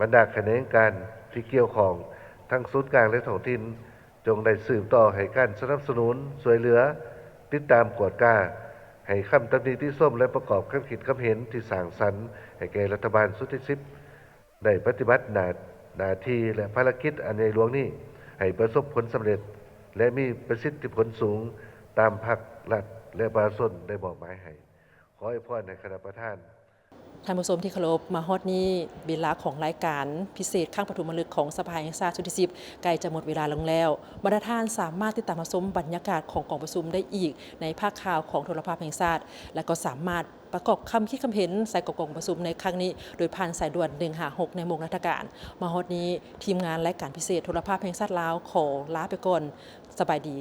ບັນດາຂະແໜງການທີ່ກ່ຽວຂ້ອງ ທັງສູນກາງ ແລະ ທ້ອງຖິ່ນ, ຈົ່ງໄດ້ສືບຕໍ່ໃຫ້ການສະໜັບສະໜູນ, ຊ່ວຍເຫຼືອ, ຕິດຕາມ, ກວດກາ, ໃຫ້ຄຳຕຳໜິຕິຊົມ ແລະ ປະກອບຄຳຄິດຄຳເຫັນທີ່ສ້າງສັນໃຫ້ແກ່ລັດຖະບານຊຸດທີສິບ ໄດ້ປະຕິບັດໜ້າ, ໜ້າທີ່ ແລະ ພາລະກິດອັນໃຫຍ່ຫຼວງນີ້ໃຫ້ປະສົບຜົນສຳເລັດ ແລະ ມີປະສິດທິຜົນສູງຕາມພັກ, ລັດ ແລະ ປະຊາຊົນໄດ້ມອບໝາຍໃຫ້. ຂໍອວຍພອນໃຫ້ຄະນະປະທານ. ທ່ານຜູ້ຊົມທີ່ເຄົາລົບ, ມາຮອດນີ້ເວລາຂອງລາຍການພິເສດຄັ້ງປະຖົມມະລຶກຂອງສະພາແຫ່ງຊາດຊຸດທີສິບ ໃກ້ຈະໝົດເວລາລົງແລ້ວ. ບັນດາທ່ານສາມາດຕິດຕາມຮັບຊົມບັນຍາກາດຂອງກອງປະຊຸມໄດ້ອີກໃນພາກຂ່າວຂອງໂທລະພາບແຫ່ງຊາດ ແລະ ກໍສາມາດ ປະກອບຄຳຄິດຄຳເຫັນໃສ່ກອງປະຊຸມໃນຄັ້ງນີ້ ໂດຍຜ່ານສາຍດ່ວນໜຶ່ງຫ້າຫົກໃນໂມງລັດຖະການ. ມາຮອດນີ້, ທີມງານລາຍການພິເສດໂທລະພາບແຫ່ງຊາດລາວ ຂໍລາໄປກ່ອນ. ສະບາຍດີ.